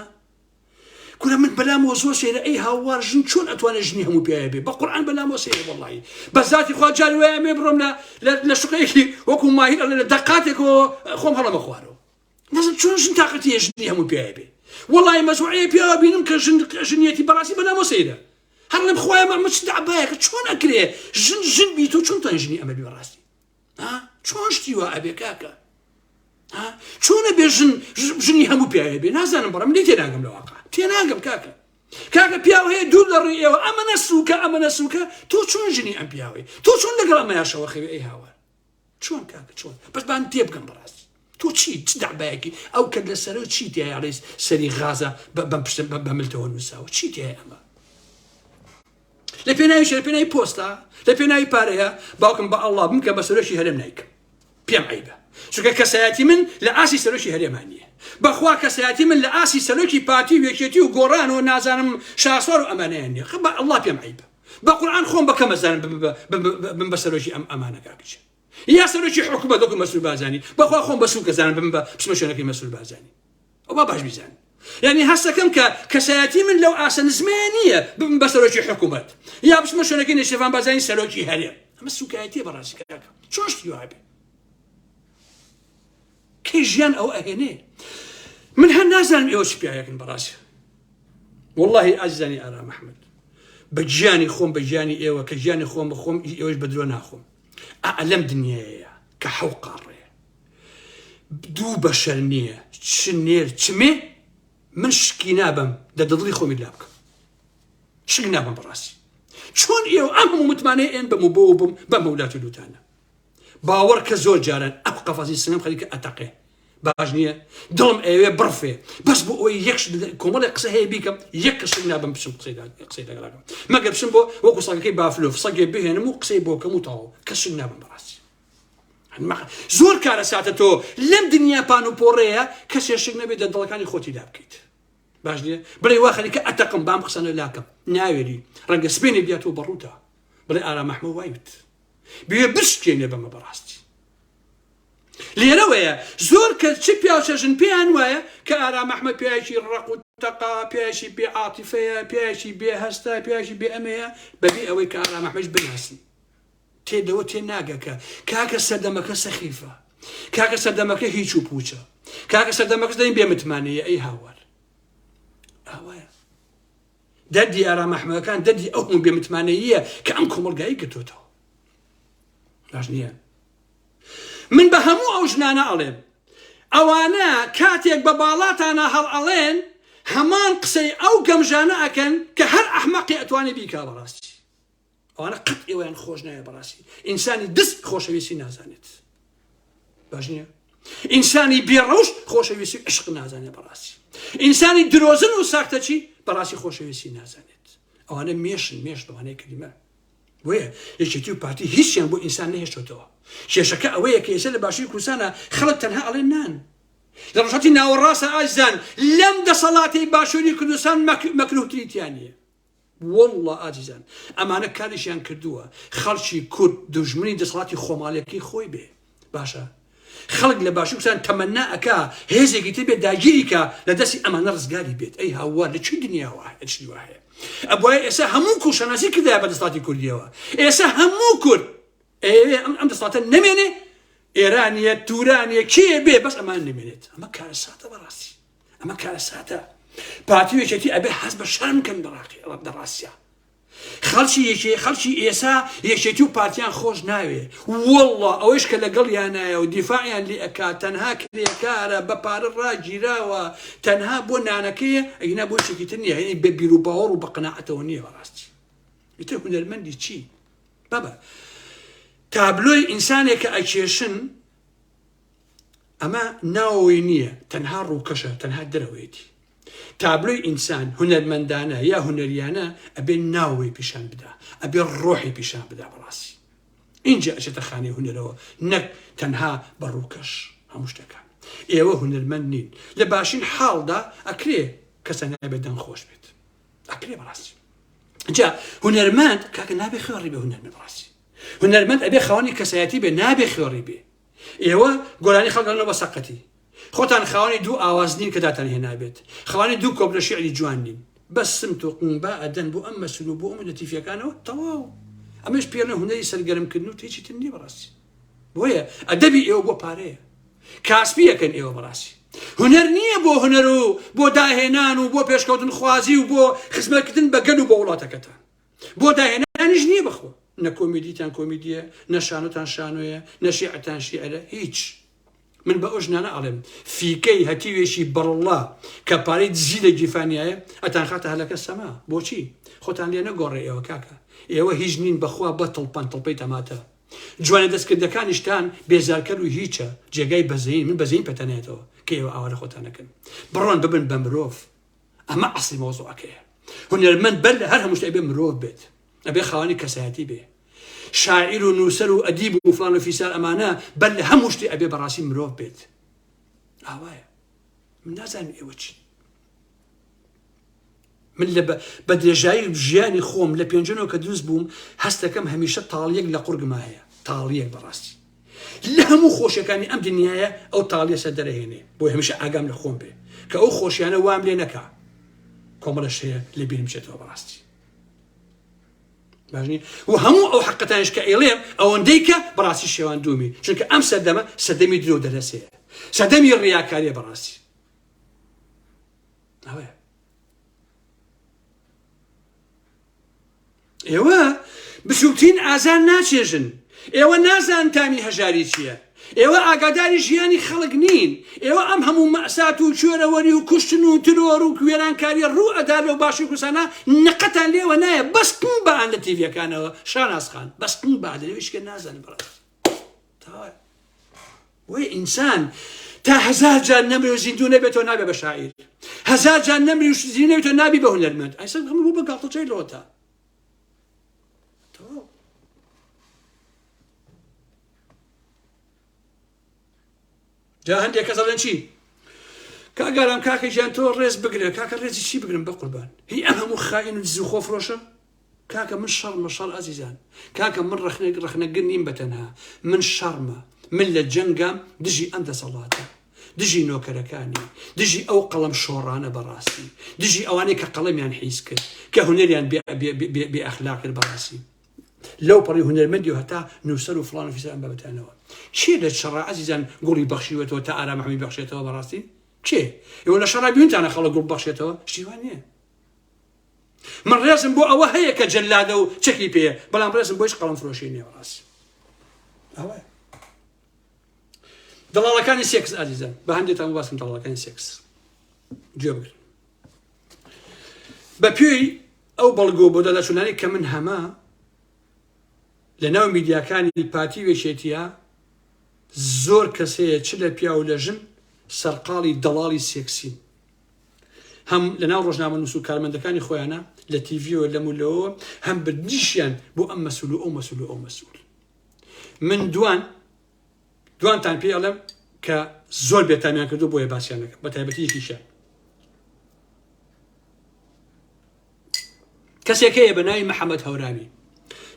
کورە من بەلامەوە زۆر سەیرە ئەی هاوار ژن چۆن ئەتوانێت ژنی هەموو پیاوێ بێ بە قورئان بەلامەوە سەیرە وەڵی بە زاتی خوا جاری وایە مێ بڕۆم لە لە شوقەیەکی وەکو ماهیر ئەڵێ لە دەقاتێکەوە خۆم هەڵەمە خوارەوە نازم چۆن ژن تاقەتی هەیە ژنی هەموو پیاوێ بێ وەڵی مەزوعەیە پیاوە بینم کە ژن ژنیەتی بەڕاستی بەلامەوە سەیرە هەر لەم خوایە مە چ دەعبایەکە چۆن ئەکرێ ژن ژن بی تۆ چۆن توانی ژنی ئەمە بی بەڕاستی ها چۆن شتی وا ئەبێ کاکە ها چۆنە بێ ژن ژنی هەموو پیاوێ بێ نازانم بەڕم لێ تێناگەم لە واقع تێناگەم کاکە کاکە پیاو هەیە دوور لە ڕووی ئێوە ئەمە نەسووکە ئەمە نەسووکە تۆ چۆن ژنی ئەم پیاوەی تۆ چۆن لەگەڵ ئەمەیاشەوە خەوێ ئەی هاوار چۆن کاکە چۆن بەس بان تێبگەم بەڕاستی تۆ چی چ دەعبایەکی ئەو کە لە سەرەوە چی تایە ئەڵێ سەری غازە بەم پشتە بە ملتەوە نووساوە چی تایە ئەمە لە پێناوی لە پێناوی پۆستە لە پێناوی پارەیە باوکم بە ئەڵڵا بمکە بە سەرۆکی هەرێم نایکەم پێم عیبە چونکە کەسایەتی من لە ئاسی سەرۆکی هەرێمان نییە بەخوا کەسایەتی من لە ئاسی سەرۆکی پارتی و یەکێتی و گۆڕان و نازانم شاسوار و ئەمانەیان نییە بە ئەڵڵا پێم عیبە بە قورئان خۆم بە کەم ئەزانم بم بە سەرۆکی ئەم ئەمانە کاکچ یا سەرۆکی حکومەت وەکو مەسرور بارزانی بەخوا خۆم بە سووک ئەزانم بم بە بچمە شوێنەکەی مەسرور بارزانی ئەو با باش بیزانن یعنی هەستەکەم کە کەسایەتی من لەو ئاسە نزمەیە نییە ببم بە سەرۆکی حکوومەت یا بچمە شوێنەکەی نێچیرڤان بارزانی سەرۆکی هەرێم ئەمە سوکایەتیە بەڕاستی کاکە چۆن شتی وا بێ کەی ژیان ئەو ئەهێنێ من هەر نازانم ئێوە چ پیاوێکن بەڕاستی واللهی ئازیزانی ئارام ئەحمد بە گیانی خۆم بە گیانی ئێوە کە گیانی خۆم بخۆم ئێوەش بە درۆ ناخۆم ئا لەم دنیاەیە کە حەو قاڕەیە دوو بەشەر نییە چ نێر چ مێ من شکی نابم دە دڵی خۆمی لا بکەم شک نابم بەڕاستی چۆن ئێوە ئەم هەموو متمانەیە ئێن بەم و بۆ بم بەم مەولات و لوتانە باوەڕ کە زۆر جاران ئەم قەفەزی سنم خەریکە ئەتەقێ باش نییە دڵم ئەوێ بڕفێ بەس بۆ ئەوەی یەک کۆمەڵێک قسە هەیە بیکەم یەک کەسم نابم بچم قسەی قسەی لەگەڵاکەم مەگەر بچم بۆ وەکو سەگەکەی بافلۆف سەگێ بهێنم و قسەی بۆ کەم و تەواو کەسم نابم بەڕاستی زۆر کارەساتە تۆ لەم دنیا پان و پۆڕەیە کەسێ شک نەبێت لە دڵەکانی خۆتی لا بکەیت باش نییە بڵێ وا خەریکە ئەتەقم بام قسەنە لاکەم ناوێری ڕەنگە سپێنێ بیاتەوە بەڕووتە بڵێ ئارام ئەحمە وای وت بێ بشکێنێ بەمە بەڕاستی لێرەوەیە زۆر کەس چ پیاو چە ژن پێیان وایە کە ئارام ئەحمەد پیاوێکی ڕەق و تەقا پیاوێکی بێ عاتیفەیە پیاوێکی بێ هەستە پیاوێکی بێ ئەمەیە بەبێ ئەوەی کە ئارام ئەحمەدش بناسن تێ لەوە تێ ناگە کە کاکە سەردەمەکە سەخیفە کاکە سەردەمەکە هیچ و پوچە کاکە سەردەمەکە دەین بێ متمانەیە ئەی هاوار ئاوایە دەردی ئارام ئەحمەدەکان دەردی ئەو هەموو بێمتمانەییە کە ئەم کۆمەڵگایی گرتوتەوە باش نییە من بە هەموو ئەو ژنانە ئەڵێم ئەوانە کاتێک بە باڵاتانە هەڵ ئەڵێن هەمان قسەی ئەو گەمژانە ئەکەن کە هەر ئەحمەقی ئەتوانێ بیکا بەڕاستی ئەوانە قەت ئێوەیان خۆش ناوێ بەڕاستی ئینسانی دز خۆشەویستی نازانێت باش نییە ئینسانی بێڕەوشت خۆشەویستی عشق نازانێت بەڕاستی ئینسانی درۆزن و ساختەچی بەڕاستی خۆشەویستی نازانێت ئەوانە مێشن مێش ئەوانەی کەلیمە بۆیە یەکێتی و پارتی هیچیان بۆ ئینسان نەهێشتۆتەوە کێشەکە ئەوەیە کە ئێستا لە باشووری کوردستانە خەڵک تەنها ئەڵێن نان لە ڕۆژهەڵاتی ناوەڕاستە ئازیزان لەم دەسەڵاتی باشووری کوردستان مەکروهتری تیا نییە واللە ئازیزان ئەمانە کارێکیان کردووە خەڵکی کورد دوژمنی دەسەڵاتی خۆماڵیەکەی خۆی بێ باشە خەڵک لە باشوور کوردستان تەمەنا ئەکا هێزێکی تر بێت داگیری کا لە دەستی ئەمانە ڕزگاری بێت ئەی هاوار لە چی دنیاوە هەشتی وا هەیە ئەبوایە ئێستا هەموو کورد شانازی کردایە بە دەسەڵاتی کوردیەوە ئێستا هەموو کورد ئەیەوێ ئەم ئەم دەسەڵاتە نەمێنێ ئێرانیە تورانیە کێ بێ بەس ئەمان نەمێنێت ئەمە کارەساتە بەڕاستی ئەمە کارەساتە پارتی و یەکێتی ئەبێ هەست بە شەرم کەن بەڕاقی دەڕاستیا خەڵکی یەکێ خەڵکی ئێسا یەکێتی و پارتیان خۆش ناوێ واللە ئەوەیش کە لەگەڵیانایە و دیفاعیان لێ ئەکا تەنها کرێکارە بە پارە ڕاگیراوە تەنها بۆ نانەکەیە ئەگینا بۆ شتێکی تر نییە یعنی بە بیروباوەڕ و بە قەناعەتەوە نییە بەڕاستی ئیتر هونەرمەندی چی بابە تابلۆی ئینسانێکە ئەکێشن ئەمە ناوەوەی نییە تەنها ڕووکەشە تەنها دەرەوەیەتی تابلۆی ئینسان هونەرمەندانە یا هونەریانە ئەبێ ناوەوەی پیشان بدا ئەبێ ڕۆحی پیشان بدا بەڕاستی. ئینجا ئەچێتە خانەی هونەرەوە نەک تەنها بە ڕووکەش هەموو شتەکان. ئێوە هونەرمەند نین. لە باشین حاڵدا ئەکرێ کەسە نابێ دەنگ خۆش بێت. ئەکرێ بەڕاستی. جا هونەرمەند کاکە نابێ خوێڕی بێ هونەرمەند بەڕاستی. هونەرمەند ئەبێ خاوەنی کەسایەتی بێ نابێ خوێڕی بێ. ئێوە گۆرانی خەڵک ئەڵێنەوە بە سەقەتی. خۆتان خاوەنی دوو ئاواز نین کە داتان هێنابێت. خاوەنی دوو کۆپلە شیعری جوان نین. بەس سمت و قومبا ئەدەن بۆ ئەم مەسول و بۆ ئەم لەتیفیەکانەوە تەواو. ئەمەش پێڵێن هونەری سەرگەرم کردن و هیچی تر نییە بەڕاستی. بۆیە ئەدەبی ئێوە بۆ پارەیە. کاسپی ئەکەن ئێوە بەڕاستی. هونەر نییە بۆ هونەر و بۆ داهێنان و بۆ پێشکەوتن خوازی و بۆ خزمەتکردن بە گەل و بۆ وڵاتەکەتان. بۆ داهێنانیش نییە بەخوا. نە کۆمیدیتان کۆمیدیە، نە شانۆتان شانۆیە، نە شیعرتان شیعرە، هیچ. من بە ئەو ژنانە ئەڵێم فیکەی هەتیوێکی بەڕەڵڵا کە پارەی دزی لە گیرفانیایە ئەتانخاتە هەلەکە سەما بۆچی خۆتان لێ نەگۆڕێ ئێوە کاکە ئێوە هیچ نین بەخوا بە تڵپەن تڵپەی تەماتە جوانە دەستکردەکانیشتان بێزارکەر و هیچە جێگای بەزەین من بەزەین پێتانایەتەوە کە ئێوە ئاوا لە خۆتان نەکەن بڕۆن ببن بە مرۆڤ ئەمە ئەسڵی مەوزوعەکەیە هونەرمەند بەر لە هەر هەموو شتێک ئەبێ مرۆڤ بێت ئەبێ خاوەنی کەسایەتی بێ شاعیر و نووسەر و ئەدیب و فلان و فیسار ئەمانە بەر لە هەموو شتێ ئەبێ بەڕاستی مرۆڤ بێت ئاوایە من نازانم ئێوە چین من لە بە درێژایی ژیانی خۆم لە پێنجەنەوە کە دروست بووم هەستەکەم هەمیشە تاڵیەک لە قورگما هەیە تاڵیەک بەڕاستی لە هەموو خۆشیەکانی ئەم دنیایە ئەو تاڵیە سەر دەرەهێنێ بۆی هەمیشە ئاگام لە خۆم بێ کە ئەو خۆشیانە وام لێ نەکا کۆمەڵە شەیە لە بیرم بچێتەوە بەڕاستی باش نیە و هەموو ئەو حەقەتانیش کە ئەیڵێم ئەوەندەی کە بەڕاستی شێوان دوومی چونکە ئەم سەردەمە سەردەمی درۆ دەرەسەیە سەردەمی ڕیاکاریە بەڕاستی ئەوەیە ئێوە بچووکترین ئازار ناچێژن، ئێوە نازانن تامی هەژاری چییە، ئێوە ئاگاداری ژیانی خەڵک نین، ئێوە ئەم هەموو مەئسات و کوێرەوەری و کوشتن و ترۆر و وێرانکاریە ڕوو ئەدا لەو باشوری کوردستانا نقەتان لێوە نایە بەس قنگ بەئان لە تیڤیەکانەوە شاناز خان بەس قنگ بەئان لەوێ هیچ نازانن بەڕاستی تەواو. بۆیە ئینسان تا هەزار جار نەمری و زیندوو نەبێتەوە نابێ بە شاعیر هەزار جار نەمری و زیندوو نەبێتەوە نابی بە هونەرمەند ئایسا هەموو بوو بە گاڵتەجای لۆتە تەواو جا هەندێک کەس ئەڵێن چی کاگارام کاکە گیان تۆ ڕێز بگرە کاکە ڕێزی چی بگرم بە قوربان هی ئەم هەموو خائین و دز و خۆفرۆشە کاکە من شەڕمە شەڕ ئازیزان کاکە من ڕەخنە ڕەخنەگر نیم بە تەنها من شەڕمە من لە جەنگام دژی ئەم دەسەڵاتە دژی نۆکەرەکانی دژی ئەو قەڵەم شۆڕانە بەڕاستی دژی ئەوانەی کە قەڵەمیان حیز کرد کە هونەریان بێ ئەخلاق کرد بەڕاستی لەو پەڕی هونەرمەندی و هەتا نووسەر و فڵان و فیسار ئەم بابەتانەوە کێ لە شەڕا ئازیزان گوڵی بەخشیوەتەوە تا ئارام حەمید بەخشێتەوە بەڕاستی کێ ئێوە لە شەڕا بینتانە خەڵک گوڵ بەخشێتەوە شتی وا نییە من ڕێزم بۆ ئەوە هەیە کە جەلادە و چەکی پێیە بەڵام ڕێزم بۆ هیچ قەڵەم فرۆشی نییە بەڕاستی ئەوەیە دەڵاڵەکانی سێکس ئازیزان بە هەندێتان باسم دەڵاڵەکانی سێکس گوێ بگرن بە پێی ئەو بەڵگۆ بۆ دەداچوونانی کە من هەمە لە ناو میدیاکانی پارتی وێچێتیە زۆر کەس هەیە چ لە پیاو لە ژن سەرقاڵی دەڵاڵی سێکسین هەم لە ناو ڕۆژنامەنووس و کارمەندەکانی خۆیانە لە تیڤیەوە لەم و لەوەوە هەم بردنیشیان بۆ ئەم مەسول و ئەو مەسول و ئەو مەسول من دوان دوانتان پێ ئەڵێم کە زۆر بێتامیان کردو بۆیە باسیان نەکەم بە تایبەتی یەکیشیان کەسێک هەیە بە ناوی محەممەد هەورامی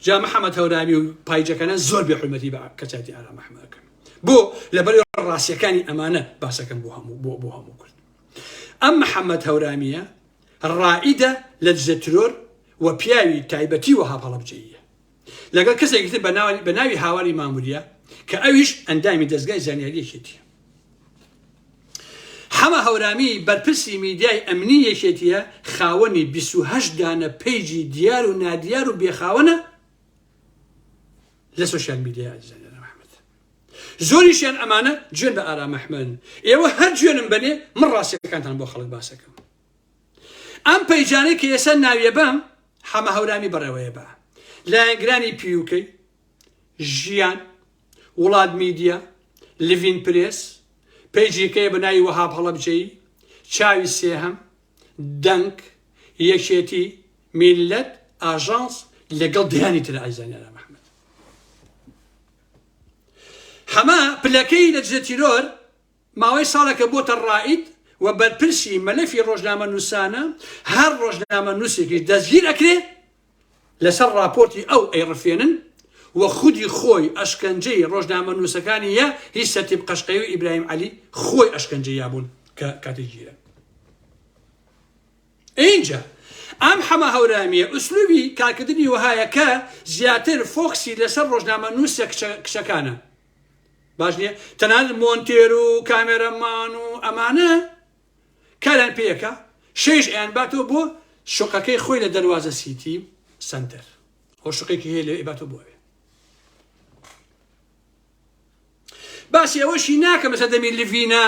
جا محەممەد هەورامی و پایجەکانە زۆر بێ حرمەتی بە کەساتی ئارام ئەحمەکەن بۆ لەبەر ڕاستیەکانی ئەمانە باسەکەم بۆ هەموو بۆ بۆ هەموو کرد ئەم محەممەد هەورامیە ڕائیدە لە دژە ترۆر و پیاوی تایبەتی وەهاب هەڵەبجەیە لەگەڵ کەسێکی تر بە ناوی هاواری ماموریە کە ئەویش ئەندامی دەزگای زانیاری یەکێتیە. حەمە هەورامی بەرپرسی میدیای ئەمنی یەکێتیە خاوەنی 28 دانە page ی دیار و نادیار و بێخاوەنە لە سۆشیال میدیا ئازیزان ئەحمد زۆریشیان ئەمانە جوێن بە ئارام ئەحمەد ئێوە هەر جوێنم بەنێ من ڕاستیەکانتان بۆ خەڵک باسەکەم ئەم پەیجانەی کە ئێستا ناویە بەم حەمە هەورامی بەڕێوەیە بە لایەنگرانی پیوکەی ژیان وڵات میدیا لڤین پرێس پەیجێکەیە بە ناوی وەهاب هەڵەبجەیی چاوی سێهەم دەنگ یەکێتی میلەت ئاژانس لەگەڵ دەیانی تر ئازیزانی ئارام ئەحمەد. حەمە پلەکەی لە دژە تیرۆر ماوەی ساڵێکە بۆتە ڕائید و بەرپرسی مەلەفی ڕۆژنامەنووسانە، هەر ڕۆژنامەنووسێکیش دەستگیر ئەکرێ لەسەر ڕاپۆرتی ئەو ئەیڕفێنن و خودی خۆی ئەشکەنجەی ڕۆژنامەنووسەکانی یە هی سەرتیپ قەشقەیی و ئیبراهیم عەلی خۆی ئەشکەنجەی یابوون کە کاتێک گیران. ئینجا ئەم حەمە هەورامیە ئوسلوبی کارکردنی وەهایە کە زیاتر فۆکسی لەسەر ڕۆژنامەنووسە کچەکانە باش نییە تەنانەت مۆنتێر و کامێرەمان و ئەمانە کاریان پێیەکە شەیش ئەیان باتەوە بۆ شوقەکەی خۆی لە دەروازە سیتی سنتەر ئەو شوقێکی هەیە لێ ئەیباتەوە بۆ ئەوێ. باسی ئەوەشی ناکەم لەسەر دەمی لڤینا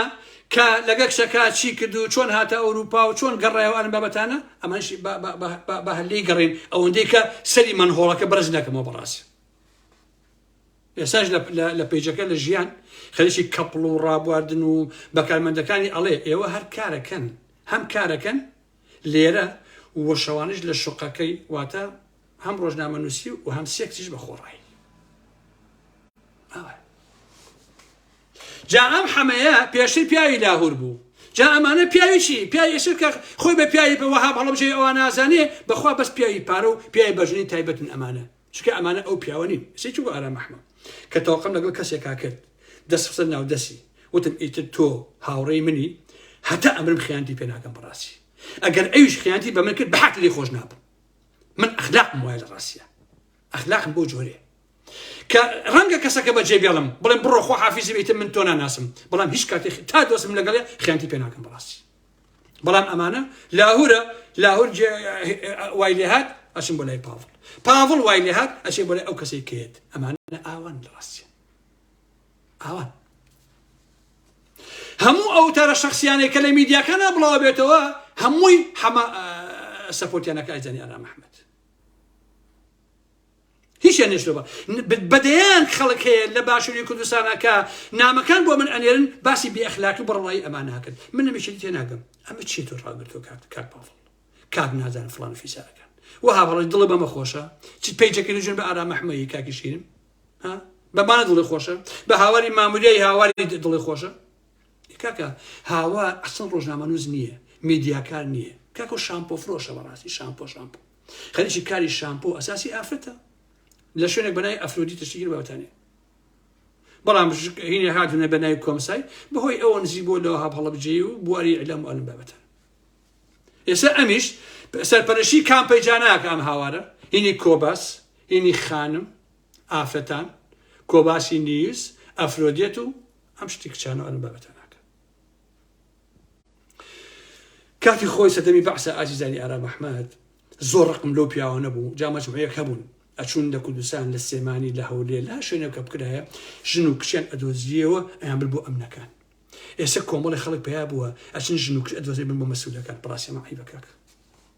کە لەگەڵ کچەکە چی کرد و چۆن هاتە ئەوروپا و چۆن گەڕایەوە ئەم بابەتانە ئەمانشی بە هەلێی گەڕین ئەوەندەی کە سەری مەنهۆڵەکە بەرز نەکەمەوە بەڕاستی ئێستاش لە پەیجەکە لە ژیان خەریکی کەپڵ و ڕابواردن و بەکارمەندەکانی ئەڵێ ئێوە هەر کارەکەن هەم کارەکەن لێرە و شەوانش لە شوقەکەی واتە هەم ڕۆژنامەنووسی و هەم سێکسیش بە خۆڕایی جا ئەم حەمەیە پێشتر پیاوی لاهور بوو جا ئەمانە پیاوی چی پیاوی ئێستا کە خۆی بە پیاوی بە وەهاب هەڵەبجەی ئەوان نازانێ بەخوا بەس پیاوی پارە و پیاوی بەژنی تایبەتن ئەمانە چونکە ئەمانە ئەو پیاوە نین سەی چوو ئارام ئەحمەد کە تەوقم لەگەڵ کەسێکا کرد دەست خستە ناو دەستی وتم ئیتر تۆ هاوڕێی منی هەتا ئەمرم خیانەتی پێ ناکەم بەڕاستی ئەگەر ئەویش خیانەتی بە من کرد بەحەق لێی خۆش نابم من ئەخلاقم وایە لە ڕاستیا ئەخلاقم بۆ جۆرێ کە ڕەنگە کەسەکە بەجێ بێڵم بڵێم بڕۆ خۆ حافیزی بیتم من تۆ ناناسم بەڵام هیچ کاتێک تا دۆستم لەگەڵێ خیانەتی پێ ناکەم بەڕاستی بەڵام ئەمانە لاهورە لاهور وای لێهات ئەچم بۆ لای پاڤڵ پاڤڵ وای لێهات ئەچێ بۆ لای ئەو کەسەی کێت ئەمانە ئاوان لە ڕاستیان ئاوان هەموو ئەو تارە شخصیانەی کە لە میدیاکانە بڵاو بێتەوە هەمووی حەمە سەپۆرتیانەکە ئەزانی ئارام ئەحمەد هیچیان نێشتووە بە دەیان خەڵک هەیە لە باشووری کوردستانە کە نامەکان بۆ من ئەنێرن باسی بێ ئەخلاقی و بەڕەڵایی ئەمان ناکەن من نەمیشی تێناگەم ئەمە چی تۆ ڕاگرتووە کاک کاک پاڤڵ کاک نازانم فڵان و فیسارەکان وەها بەڵێ دڵە بەمە خۆشە چ پەیجەکەی لەژێن بە ئارام ئەحمەی کاکی شیرم ها بەمانە دڵی خۆشە بە هاواری ماموریای هاواری دڵی خۆشە کاکە هاوار ئەسڵ ڕۆژنامەنووس نییە میدیاکار نییە کاکە شامپۆ فرۆشە بەڕاستی شامپۆ شامپۆ خەریکی کاری شامپۆ ئەساسی ئافرەتە لە شوێنێک بەناوی ئەفرۆدیتە شتێکی بابەتانێ بەڵام هینێ هاتونە بە ناوی کۆمسای بەهۆی ئەوە نزیک بۆ لە وەهاب هەڵەبجەیی و بواری ئیعلام و ئەلم بابەتان ئێستا ئەمیش سەرپەرشی کام پەیجاناکە ئەم هاوارە هینی کۆباس هینی خانم ئافرەتان کۆباسی نیوز ئەفرۆدێت و ئەم شتی کچانە ئەلم بابەتاناکە کاتی خۆی سەردەمی بەعسە ئازیزانی ئارام ئەحمەد زۆر ڕقم لەو پیاوە نەبوو جا مەجموعەیەک هەبوون ئەچوون لە کوردستان لە سلێمانی لە هەولێر لە هەر شوێنێک کە بکرایە ژن و کچیان ئەدۆزیەوە ئەیان برد بۆ ئەمنەکان ئێستا کۆمەڵی خەڵک پەیا بووە ئەچن ژن و کچ ئەدۆزێ بن بۆ مەسولەکان بەڕاستی ئەمە عەیبە کاک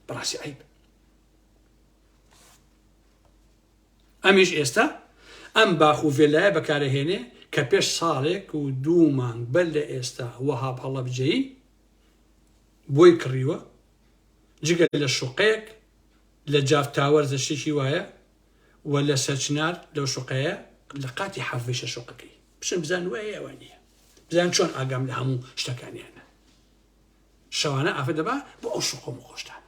بەڕاستی عەیب ئەمیش ئێستا ئەم باخ و ڤێلایە بەکارەهێنێ کە پێش ساڵێک و دوو مانگ بەر لە ئێستا وەهاب هەڵەبجەیی بۆی کڕیوە، جگە لە شوقەیەک لە جاف تاوەرزە شتێکی وایە و لە سەرچنار لەو شوقەیە لە قاتی حەڤەیشە شوقەکەی. بچن بزانن وایە یا وا نییە. بزانن چۆن ئاگام لە هەموو شتەکانیانە. شەوانە ئافرەت دەبا بۆ ئەو شوقە و مقۆشتانە.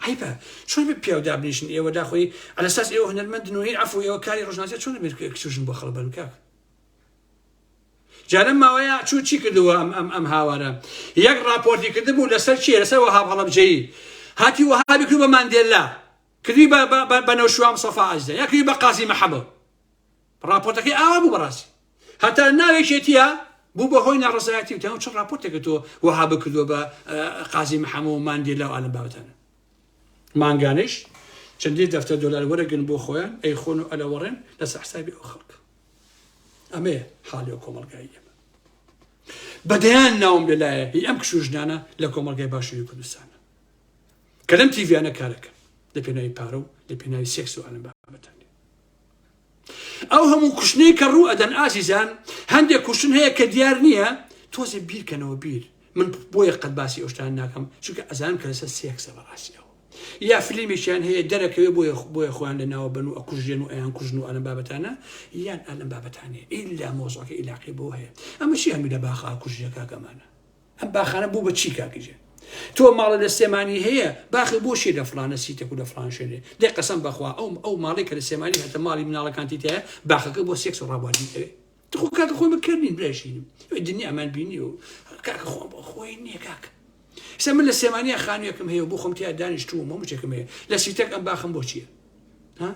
عەیبە چۆن بێ پیاو دابنیشن ئێوە داخۆی عەلەساس ئێوە هونەرمەندن و هی عەفو ئێوە کاری ڕۆژناسیە چۆن بێت کچ و ژن بۆ خەڵک بەرن کاک جا لەم ماوەیە چوو چی کردووە ئەم ئەم ئەم هاوارە یەک ڕاپۆرتی کردبوو لەسەر چیە لەسەر وەهاب هەڵەبجەیی هاتی وەهابی کردو بە ماندێلا کردوی بە بە بە نەوشیروان مستەفا ئازیزە یا کردوی بە قازی محەمەد ڕاپۆرتەکەی ئاوا بوو بەڕاستی هەتا ناوێکێتیە بوو بە هۆی ناڕەزایەتی و تاو چ ڕاپۆرتێکە تۆ وەها بکردووە بە قازی محەمە و ماندێلا و ئالم بابەتانە مانگانەیش چەندین دەفتەر دۆلار وەرەگرن بۆ خۆیان ئەیخۆن و ئەلەوەڕێن لەسەر حسابی ئەو خەڵک ئەمەیە حاڵی ئەو کۆمەڵگای ئێمە بەدەیان ناوم لەلایە هی ئەم کچ و ژنانە لە کۆمەڵگای باشووری کوردستانە کە لەم تیڤیانە کارەکەن لە پێناوی پارە و لە پێناوی سێکس و ئالم بابەتان ئەو هەموو کوشتنەی کە ڕوو ئەدەن ئازیزان هەندێک کوشتن هەیە کە دیار نییە تۆزێ بیرکەنەوە بیر من بۆیە قەت باسی ئەو شتانە ناکەم چونکە ئەزانم کە لەسەر سێکسە بەڕاستی ئەوە. یا فلیمێکیان هەیە دەرەکەوێ بۆیە بۆیە خۆیان لە ناوە بەن و ئەکوژێن و ئەیان کوژن و ئەلەم بابەتانە یان ئەلەم بابەتانەیە ئیلا مۆزعەکە ئیلاقی بۆ هەیە ئەمە چی هەمی لە باخا کوژیە کاکە ئەمانە ئەم باخانە بوو بە چی کاکە گیان تۆ ماڵە لە سلێمانی هەیە باخی بۆ شی لە فلانە سیتەک و لە فلان شوێنێ دەی قەسەم بەخوا ئەو ئەو ماڵی کە لە سلێمانی هەتە ماڵی مناڵەکانتی تایە باخەکە بۆ سێکس و ڕابواردنی ئەوێ تخۆ کاکە خۆی بکردین برایشینم دنیامان بینی و کاکە خۆم بۆ خۆی نییە کاکە ئێستا من لە سلێمانیا خانوویەکم هەیە و بۆ خۆم تیا دانیشتووم هەموو شتێکم هەیە لە سیتەک ئەم باخم بۆ چییە ها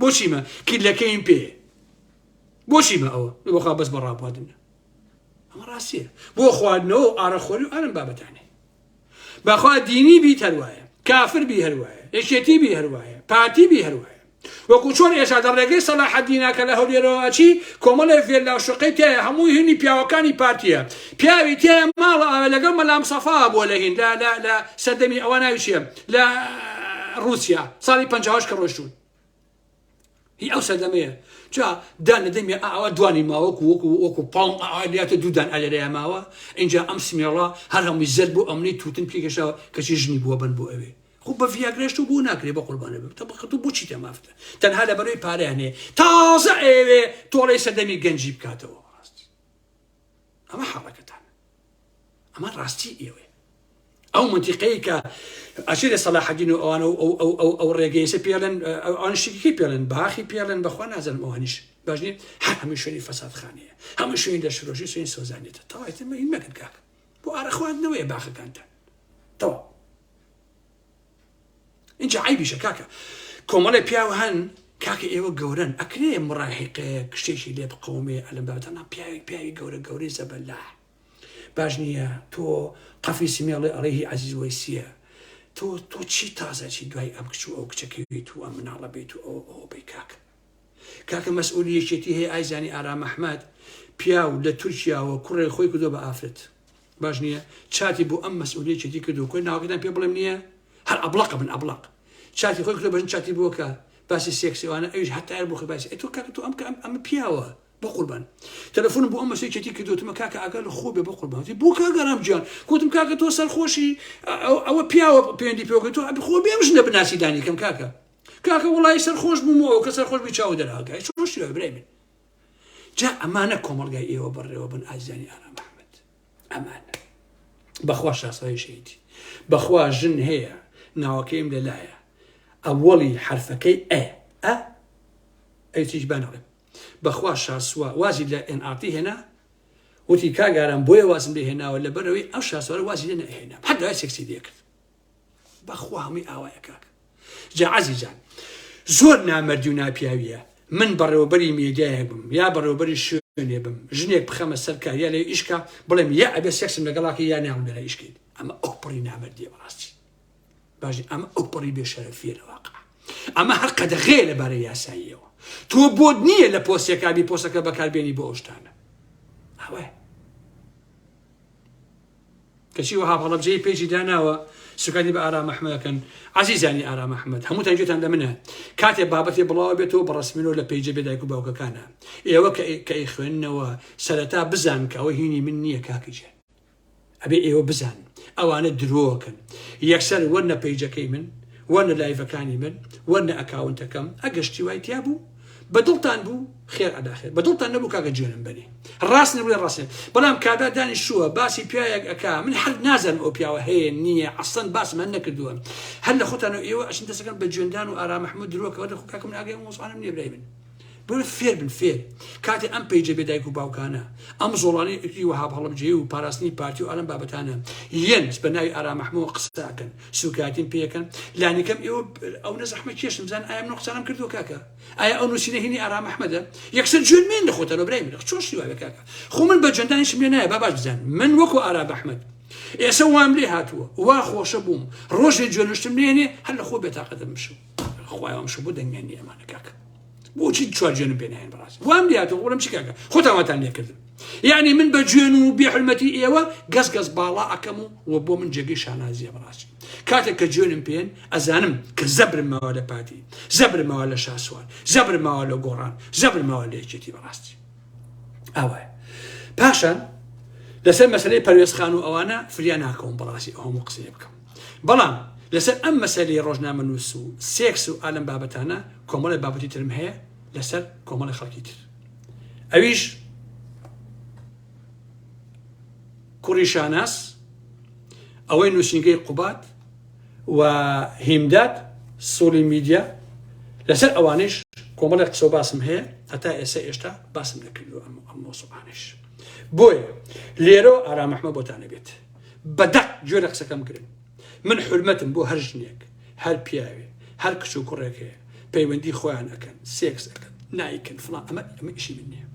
بۆچیمە کیلەکەیم پێ بۆچیمە ئەوە بۆخوا بەس بە ڕابواردنە ئەمە ڕاستیە بۆ خواردنەوە و ئارەخۆری و ئەم بابەتانێ بەخوا دینی بیت هەروایە کافر بی هەروایە یەکێتی بی هەروایە پارتی بی هەروایە وەکو چۆن ئێستا لە ڕێگەی سەلاحەدینە کە لە هەولێرەوە ئەچی کۆمەڵێ ڤێلا و شوقەی تایە هەمووی هینی پیاوەکانی پارتیە پیاوی تایە ماڵە ئاوە لەگەڵ مەلا مستەفا بووە لە هین لە لە لە سەردەمی ئەوە ناوی چییە لە ڕووسیا ساڵی 58 کە ڕۆشتون هی ئەو سەردەمەیە جا دان لە دەمی ئاوا دوانی ماوە وەکو وەکو وەکو پاڵ ئاوا لاتە دوو دان ئەلێرەیە ماوە اینجا ئەم سمێڵە هەر هەمووی زەرد بوو ئەمنی تووتن پێکێشاوە کەچی ژنی بووە بن بۆ ئەوێ خۆ بە ڤیاگرێش تۆ بۆ ناکرێ بە قوربانە بم تە بۆ چیتە مافتە تەنها لە بەرەوەی پارەیان هەیە تازە ئەیەوێ تۆڵەی سەردەمی گەنجی بکاتەوە ڕاستی ئەمە حاڵەکەتان ئەمە ڕاستی ئێوەیە ئەو منتیقەیە کە ئەچێ لە سەلاحەدین و ئەوانە و ئەو ئەو ئەو ئەو ڕێگەیەسە پێڵێن ئەوان شتێکی پێڵێن باخی پێڵێن بەخوا نازانم ئەوانیش باش نیە هەر هەموو شوێنی فەسادخانەیە هەموو شوێنی لەشفرۆشی شوێنی سۆزانیەتە تەواوی مەین مەکەن کاکە بۆ ئارە خواردنەوەیە باخەکانتان تەواو اینجا عیبیشە کاکە کۆمەڵێ پیاو هەن کاکە ئێوە گەورەن ئەکرێ مڕاهیقەیە شتێکی لێ بقەومێ ئەلم بابەتانە پیاوی پیاوی گەورە گەورەی زەبەلاح باش نییە تۆ قەفی سمێڵێ ئەڵێ هی عەزیز وەیسیە تۆ تۆ چی تازە چی دوای ئەم کچ و ئەو کچەکەویت و ئەم مناڵە بیت و ئەو ئەو بی کاکە کاکە مەسئولی یەکێتی هەیە ئایزانی ئارام ئەحمەد پیاو لە تورکیاوە کوڕێ خۆی کردو بە ئافرەت باش نییە چاتی بۆ ئەم مەسئولی یەکێتی کردو کۆی ناوەکەتان پێ بڵێم نییە هەر ئەبڵەقە بن ئەبڵەق چاتی خۆی کردو بەژن چاتی بۆکە باسی سێکسیوانە ئەویش هەتا بۆ خۆی باسی ئەی تۆ کاکە تۆ ئەم کە ئەم ئەمە پیاوە بەقوربان تەلەفۆنم بۆ ئەم مەسەی چێتی کردوتمە کاکە ئاگا لە خۆ بێ بەقوربان وتی بۆ کاکە ئارام گیان گوتم کاکە تۆ سەرخۆشی ئەوە پیاوە پەیوەندی پێوەکەی تۆ ئەبی خۆ بێم ژنە بناسی دانیکەم کاکە کاکە وڵی سەرخۆش بووم و ئەو کە سەرخۆش بی چاو دەراگای چۆن شتێ برای من جا ئەمانە کۆمەڵگای ئێوە بەڕێوە بن ئازیزانی ئارام ئەحمەد ئەمانە بەخوا شاسوای شەیدی بەخوا ژن هەیە ناوەکەیم لەلایە ئەوەڵی حرفەکەی ئە ئە ئەی چیش بانەڵێم بەخوا شاسوا وازی لە ئێن ئاڕ تی هێنا وتی کاک ئارام بۆیە وازم لێ هێناوە لەبەرئەوەی ئەو شاسوارە وازی لێ نەئەهێنام هەر دوای سێکسی لێ کرد بەخوا هەمووی ئاوایە کاک جا عەزیزان زۆر نامەردی و ناپیاویە من بەڕێوەبەری مێدیایەک بم یا بەڕێوەبەری شوێنێ بم ژنێک بخەمە سەر کار یا لێ ئیشکا بڵێم یا ئەبێ سێکسم لەگەڵاکە یا ناڵم لێرە ئیشکەیت ئەمە ئەو پڕی نامەردیە بەڕاستی باشی ئەمە ئەو پەڕی بێشەرەفیە لە واقع ئەمە هەر قەدەغەیە لە بارەی یاساییەوە تۆ بۆت نییە لە پۆستێکا بی پۆستەکە بەکاربێنی بۆ ئەو شتانە ئەوە کەچی وەها هەڵەبجەی page ی داناوە سوکاتی بە ئارام ئەحمەدەکەن عزیزانی ئارام ئەحمەد هەمووتان گوێتان لە منە کاتێ بابەتێ بڵاوە بێتەوە بە ڕسمینەوە لە page ە بێ دایک و باوکەکانە ئێوە کە ئەیخوێننەوە سەرەتا بزان کە ئەوە هینی من نییە کاکی گیان ئەبێ ئێوە بزانن ئەوانە درۆکەن یەکسەر وەرنە page ەکەی من وەرنە live ەکانی من وەرنە account ەکەم ئەگەر شتی وای تیا بوو بە دڵتان بوو خێر عەلا خێر بە دڵتان نەبوو کاکە جوێنم بەنێ ڕاست نەبوو ڕاست بەڵام کابرا دانیشتووە باسی پیاوێک ئەکا من هەر نازانم ئەو پیاوە هەیە نییە ئەسڵەن باسم هەر نەکردووە هەر لە خۆتان و ئێوە ئەچن دەسەکەن بە جوێندان و ئارام محمود درۆکەوە دەخۆ کاکە من ئاگای ئەو مۆزوعانەم نییە برای من بۆیە فێر بن فێر کاتێ ئەم page ە بێ دایک و باوکانە ئەم زۆڵانەی ئەکی وەهاب هەڵەبجەیی و پاراستنی پارتی و ئالەم بابەتانە یەن بە ناوی ئارام ئەحمەوە قسە ئەکەن سوکایەتیم پێ ئەکەن لانیکەم ئێوە ئەو نە زەحمەت کێشن بزان ئایا من قسانم کردووە کاکە ئایا ئەو نووسینە هینی ئارام ئەحمەدە یەکسەر جوێن مێن لە خۆتانەوە برای من چۆن شتی وابێ کاکە خۆ من بە جوێندانیشم لێ نایە با باش بزان من وەکو ئارام ئەحمەد ئێسە وام لێ هاتووە وا خۆشە بووم ڕۆژێ جوێنشتم لێنێ هەر لە خۆ بێتاقەتم بشم خوایە ئەم شەو بۆ دەنگیان نییە ئەمانە کاکە بۆچی چوار جوێنم پێ نایەن بەڕاست وام لێهاتووە وڵم چی کاکە خۆتان واتان لێکردم یعنی من بە جوێن و بێحرمەتی ئێوە گەز گەز باڵا ئەکەم و و بۆ من جێگەی شانازیە بەڕاستی کاتێک کە جوێنم پێن ئەزانم کە زەبرم ماوە لە پارتی زەبرم ماوە لە شاسوار زەبرم ماوە لە گۆڕان زەبرم ماوە لە یەکێتی بەڕاستی ئاوایە پاشان لەسەر مەسلەی پەروێزخان و ئەوانە فریا ناکەوم بەڕاستی ئەو هەموو قسەیە بکەم بەڵام. لەسەر ئەم مەسەلەی ڕۆژنامەنووس و سێکس و ئالەم بابەتانە کۆمەڵێ بابەتی ترم هەیە لەسەر کۆمەڵی خەڵکی تر ئەویش کوڕی شاناس ئەوەی نووسینگەی قوبات و هیمداد سۆلی میدیا لەسەر ئەوانش کۆمەڵێک قسە باسم هەیە هەتا ئێستا ئێشتا باسم نەکردو ئەم ئەم مۆسوعانش بۆیە لێرەوە ئارام ئەحمە بۆتانە بێت بەدەق گوێ لە قسەکەم گرن من حورمەتم بۆ هەر ژنێک هەر پیاوێ هەر کچ و کوڕێک هەیە پەیوەندی خۆیان ئەکەن سێکس ئەکەن نایکەن فڵان ئەمە ئەمە ئیشی من نییە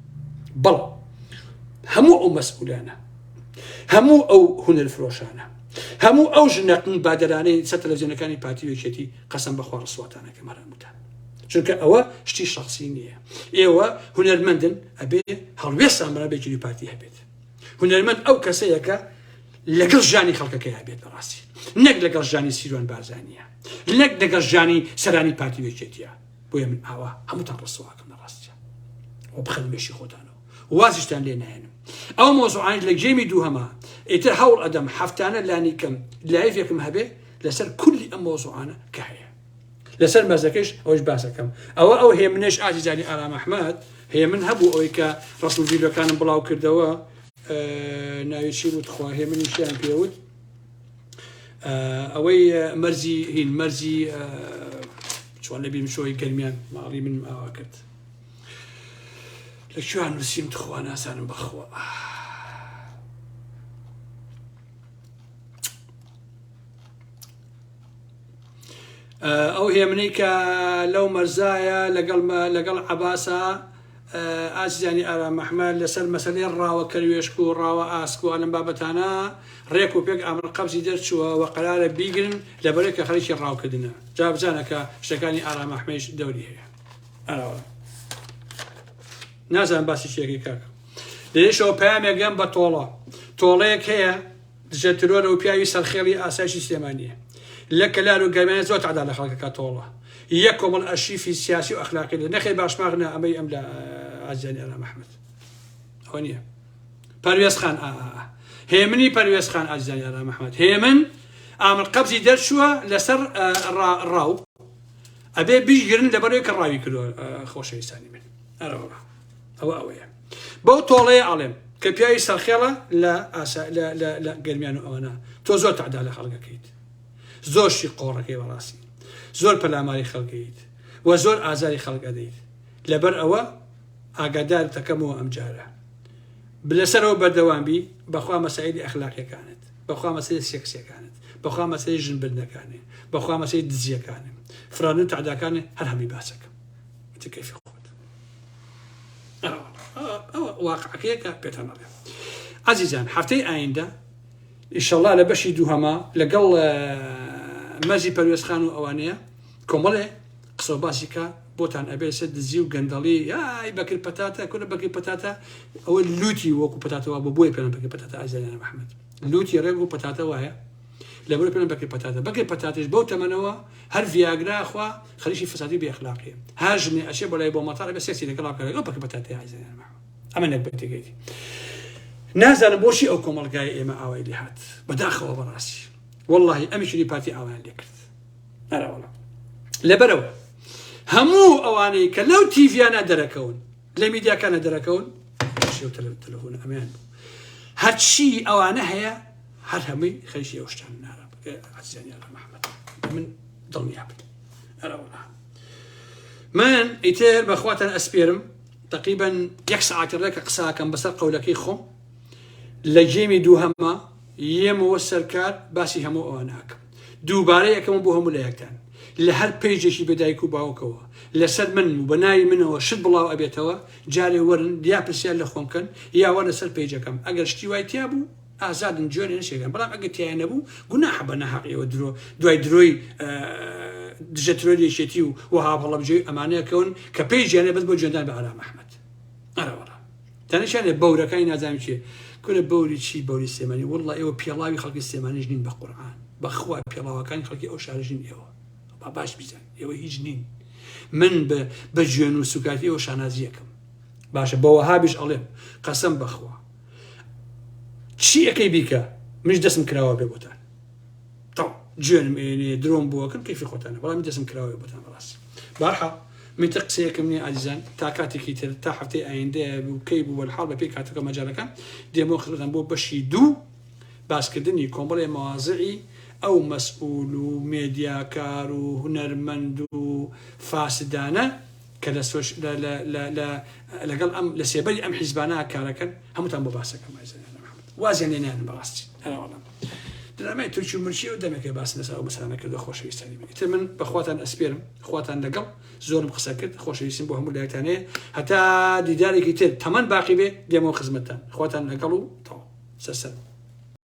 بەڵام هەموو ئەو مەسئولانە هەموو ئەو هونەر فرۆشانە هەموو ئەو ژنەقن بادەرانەی سەر تەلەڤزیۆنەکانی پارتی و یەکێتی قەسەم بەخوا ڕسواتانەکەم هەر هەمووتان چونکە ئەوە شتی شخصی نییە ئێوە هونەرمەندن ئەبێ هەڵوێستان بەرامبەر پارتی هەبێت هونەرمەند ئەو کەسەیە کە لەگەڵ ژانی خەڵکەکەیا بێت بەڕاستی نەک لەگەڵ ژانی سیروان بارزانیە نەک لەگەڵ ژانی سەرانی پارتی وێکێتیە بۆیە من ئاوا هەمووتان ڕسواکەم لە ڕاستە و بخەن مێشی خۆتانەوە وازیشتان لێ نایەنم ئەو مۆزوعانیش لە game ی دووهەما ئیتر هەوڵ ئەدەم هەفتانە لانی کەم live ێکم هەبێ لەسەر کولی ئەم مۆزوعانە کە هەیە لەسەر مەزەکەش ئەوش باسەکەم ئەوە ئەو هێمنەش ئازیزانی ئارام ئەحمەد هێمن هەبوو ئەوەی کە ڕسم ڤیدیۆکانم بڵاو کردەوە ناوی چی بوو تخوا هێمنیشیان پێوت ئەوەی مەرزی هین مەرزی چۆن لەبیرم شۆی گەرمیان ماڵی من ئاوا کرد لە کوێ نووسیم تخوا نازانم بەخوا ئەو هێمنەی کە لەو مەرزایە لەگەڵ لەگەڵ عەباسە ئازیزانی ئارام ئەحمەد لەسەر مەسەلەی ڕاوە کەروێشک و ڕاوە ئاسک و ئەلم بابەتانە ڕێک و پێک ئامر قەبزی دەرچووە و قەرارە بیگرن لەبەرەی کە خەریکی ڕاوکردنە جا بزانە کە شتەکانی ئارام ئەحمەیش دەوری هەیە ئەرەوە نازانم باسی چیەکەی کاکە لێشەوە پەیامێکم بە تۆڵە تۆڵەیەک هەیە دژە ترۆرە و پیاوی سەرخێڵی ئاسایشی سلێمانیە لە کەلار و گەرمیان زۆر تەعدا لە خەڵکەکە تۆڵە یەک کۆمەڵ ئەرشیفی سیاسی و ئەخلاقی لە نەخێر باشماغ نا ئەمەی ئەم لە ئازیانی ئارام ئەحمەد ئەوە نییە پەروێز خان ئا ئا هێمنی پەروێز خان ئازیزانی ئارام ئەحمەد هێمن ئامر قەبزی دەرچووە لەسەر ڕاو ئەبێ بیگرن لەبەرەوەی کە ڕاوی کردووە خۆشەویستانی من ئەرەوەڵا ئەوە ئەوەیە بەو تۆڵەیە ئەڵێم کە پیاوی سەرخێڵە لە ئاسا لە لە لە گەرمیان و ئەوانە تۆ زۆر تەعدا لە خەڵکەکەیت زۆر شی قۆڕەکەی بەڕاستی زۆر پەلاماری خەڵکەیت و زۆر ئازاری خەڵک ئەدەیت لەبەر ئەوە ئاگادار تەکەمەوە ئەم جارە لەسەرەوە بەردەوام بی بەخوا مەسایلی ئەخلاقیەکانت بەخوا مەسەی سێکسیەکانت بەخوا مەسەی ژنبردنەکانێ بەخوا مەسەی دزیەکانێ فراندن تەعداکانێ هەر هەمووی باسەکەم کەیفی خۆت ئەوە واقعەکەیە کە پێتان ئەڵێم عزیزان هەفتەی ئایندە ئیشەڵا لە بەشی دووهەما لەگەڵ مەزی پەروێزخان و ئەوانەیە کۆمەڵێ قسە و باسی کە بۆتان ئەبێ سەر دزی و گەندەڵی یای بەکر پەتاتە کورە بەکر پەتاتە ئەوە لوتی وەکو پەتاتەوە بۆ بۆیە پێیان بەکر پەتاتە ئازیزان محمد لوتی ڕێک و پەتاتە وایە لەبەر پێیان بەکر پەتاتە بەکر پەتاتش بەو تەمەنەوە هەر ڤیاگرا خوا خەریکی فەسادی بێ ئەخلاقیە هەر ژنێ ئەچێ بۆ لای بۆ مەتار ئەبێ سێکسی لەگەڵا بکات ئەو بەکر پەتاتەیە ئازیزان محمد ئەمە نەگبەتێکەیەتی نازانم بۆچی ئەو کۆمەڵگای ئێمە ئاوای لێهات بەداخەوە بەڕاستی واللهی ئەمیشری پارتی ئاوایان لێکرد ئەرەوەڵا لەبەرەوە هەموو ئەوانەی کە لەو تیڤیانە دەرەکەون لە میدیاکانە دەرەکەون تەلەفۆن ئەمیان بوو هەرچی ئەوانە هەیە هەر هەمووی خەریکی ئەو شتانە نارە عزیزانی ئارام ئەحمەد من دڵنیا بن ئەرەوەڵا من ئیتر بەخواتان ئەسپێرم تقریبا یەک سعاتی ڕێکە قساکەم بەسەر قەولەکەی خۆم لە game ی دووهەما یەمەوە سەرکار باسی هەموو ئەوانە ئەکەم دووبارە یەکەمە بۆ هەموو لایەکتان لە هەر page ێکی بە دایک و باوکەوە لەسەر من و بە ناوی منەوە شت بڵاو ئەبێتەوە جارێ وەرن یا پرسیار لە خۆم کەن یا وەرنە سەر page ەکەم ئەگەر شتی وای تیا بوو ئازادن جوێنێ نەشێکەن بەڵام ئەگەر تیایا نەبوو گوناحە بە ناحەق ئێوە درۆ دوای درۆی دژە ترۆری یەکێتی و وەهاب هەڵەبجەی ئەمانەیە کەون کە page یانە بەس بۆ جوێندان بە ئارام ئەحمەد ئەرەوەڵا تەنیشیان لە بەورەکانی نازانم چیە کورە بەوری چی بەوری سلێمانی واللە ئێوە پێڵاوی خەڵکی سلێمانیش نین بە قورعان بەخوا پێڵاوەکانی خەڵکی ئەو شارەش نین ئێوە با باش بیزان ئێوە هیچ نین من بە بە جوێن و سوکاتی ئێوە شانازیەکەم باشە بە وەهابیش ئەڵێم قەسەم بەخوا چی ئەەکەی بیکە منیش دەستم کراوە بێ بۆتان تەواو. جوێنم ئێنێ درۆم بۆکەن کەیفی خۆتانە بەڵام من دەستم کراوەیە بۆتان بەڕاستی بارحاڵ من تر قسەیەکم نییە ئازیزان تا کاتێکی تر تا هەفتەی ئایندە بوو کەی بوو وەلحاڵ بەپێی کاتەکە مەجالەکان دێمەوە خزمەتان بۆ بەشی دوو باسکردنی کۆمەڵێ مەوازعی ئەو مەسئول و مێدیاکار و هونەرمەند و فاسدانە کە لە سۆش لە لە لە لە لەگەڵ ئەم لە سێبەری ئەم حیزبانە کارەکەن هەمووتان بۆ باسەکەم ئازیزان وازیان لێ نایەنم بەڕاستی هەرەوەڵام درامای تورکی و مرچی و دەمێکێ باس لەسەر ئەو مەسەلانە کردو خۆشەویستانی من ئیتر من بەخواتان ئەسپێرم خواتان لەگەڵ زۆرم قسە کرد خۆشەویستیم بۆ هەموو لایەکتان هەیە هەتا دیدارێکی تر تەمەن باقی بێ دێمەوە خزمەتتان خواتان لەگەڵ و تەواو سەر سەر.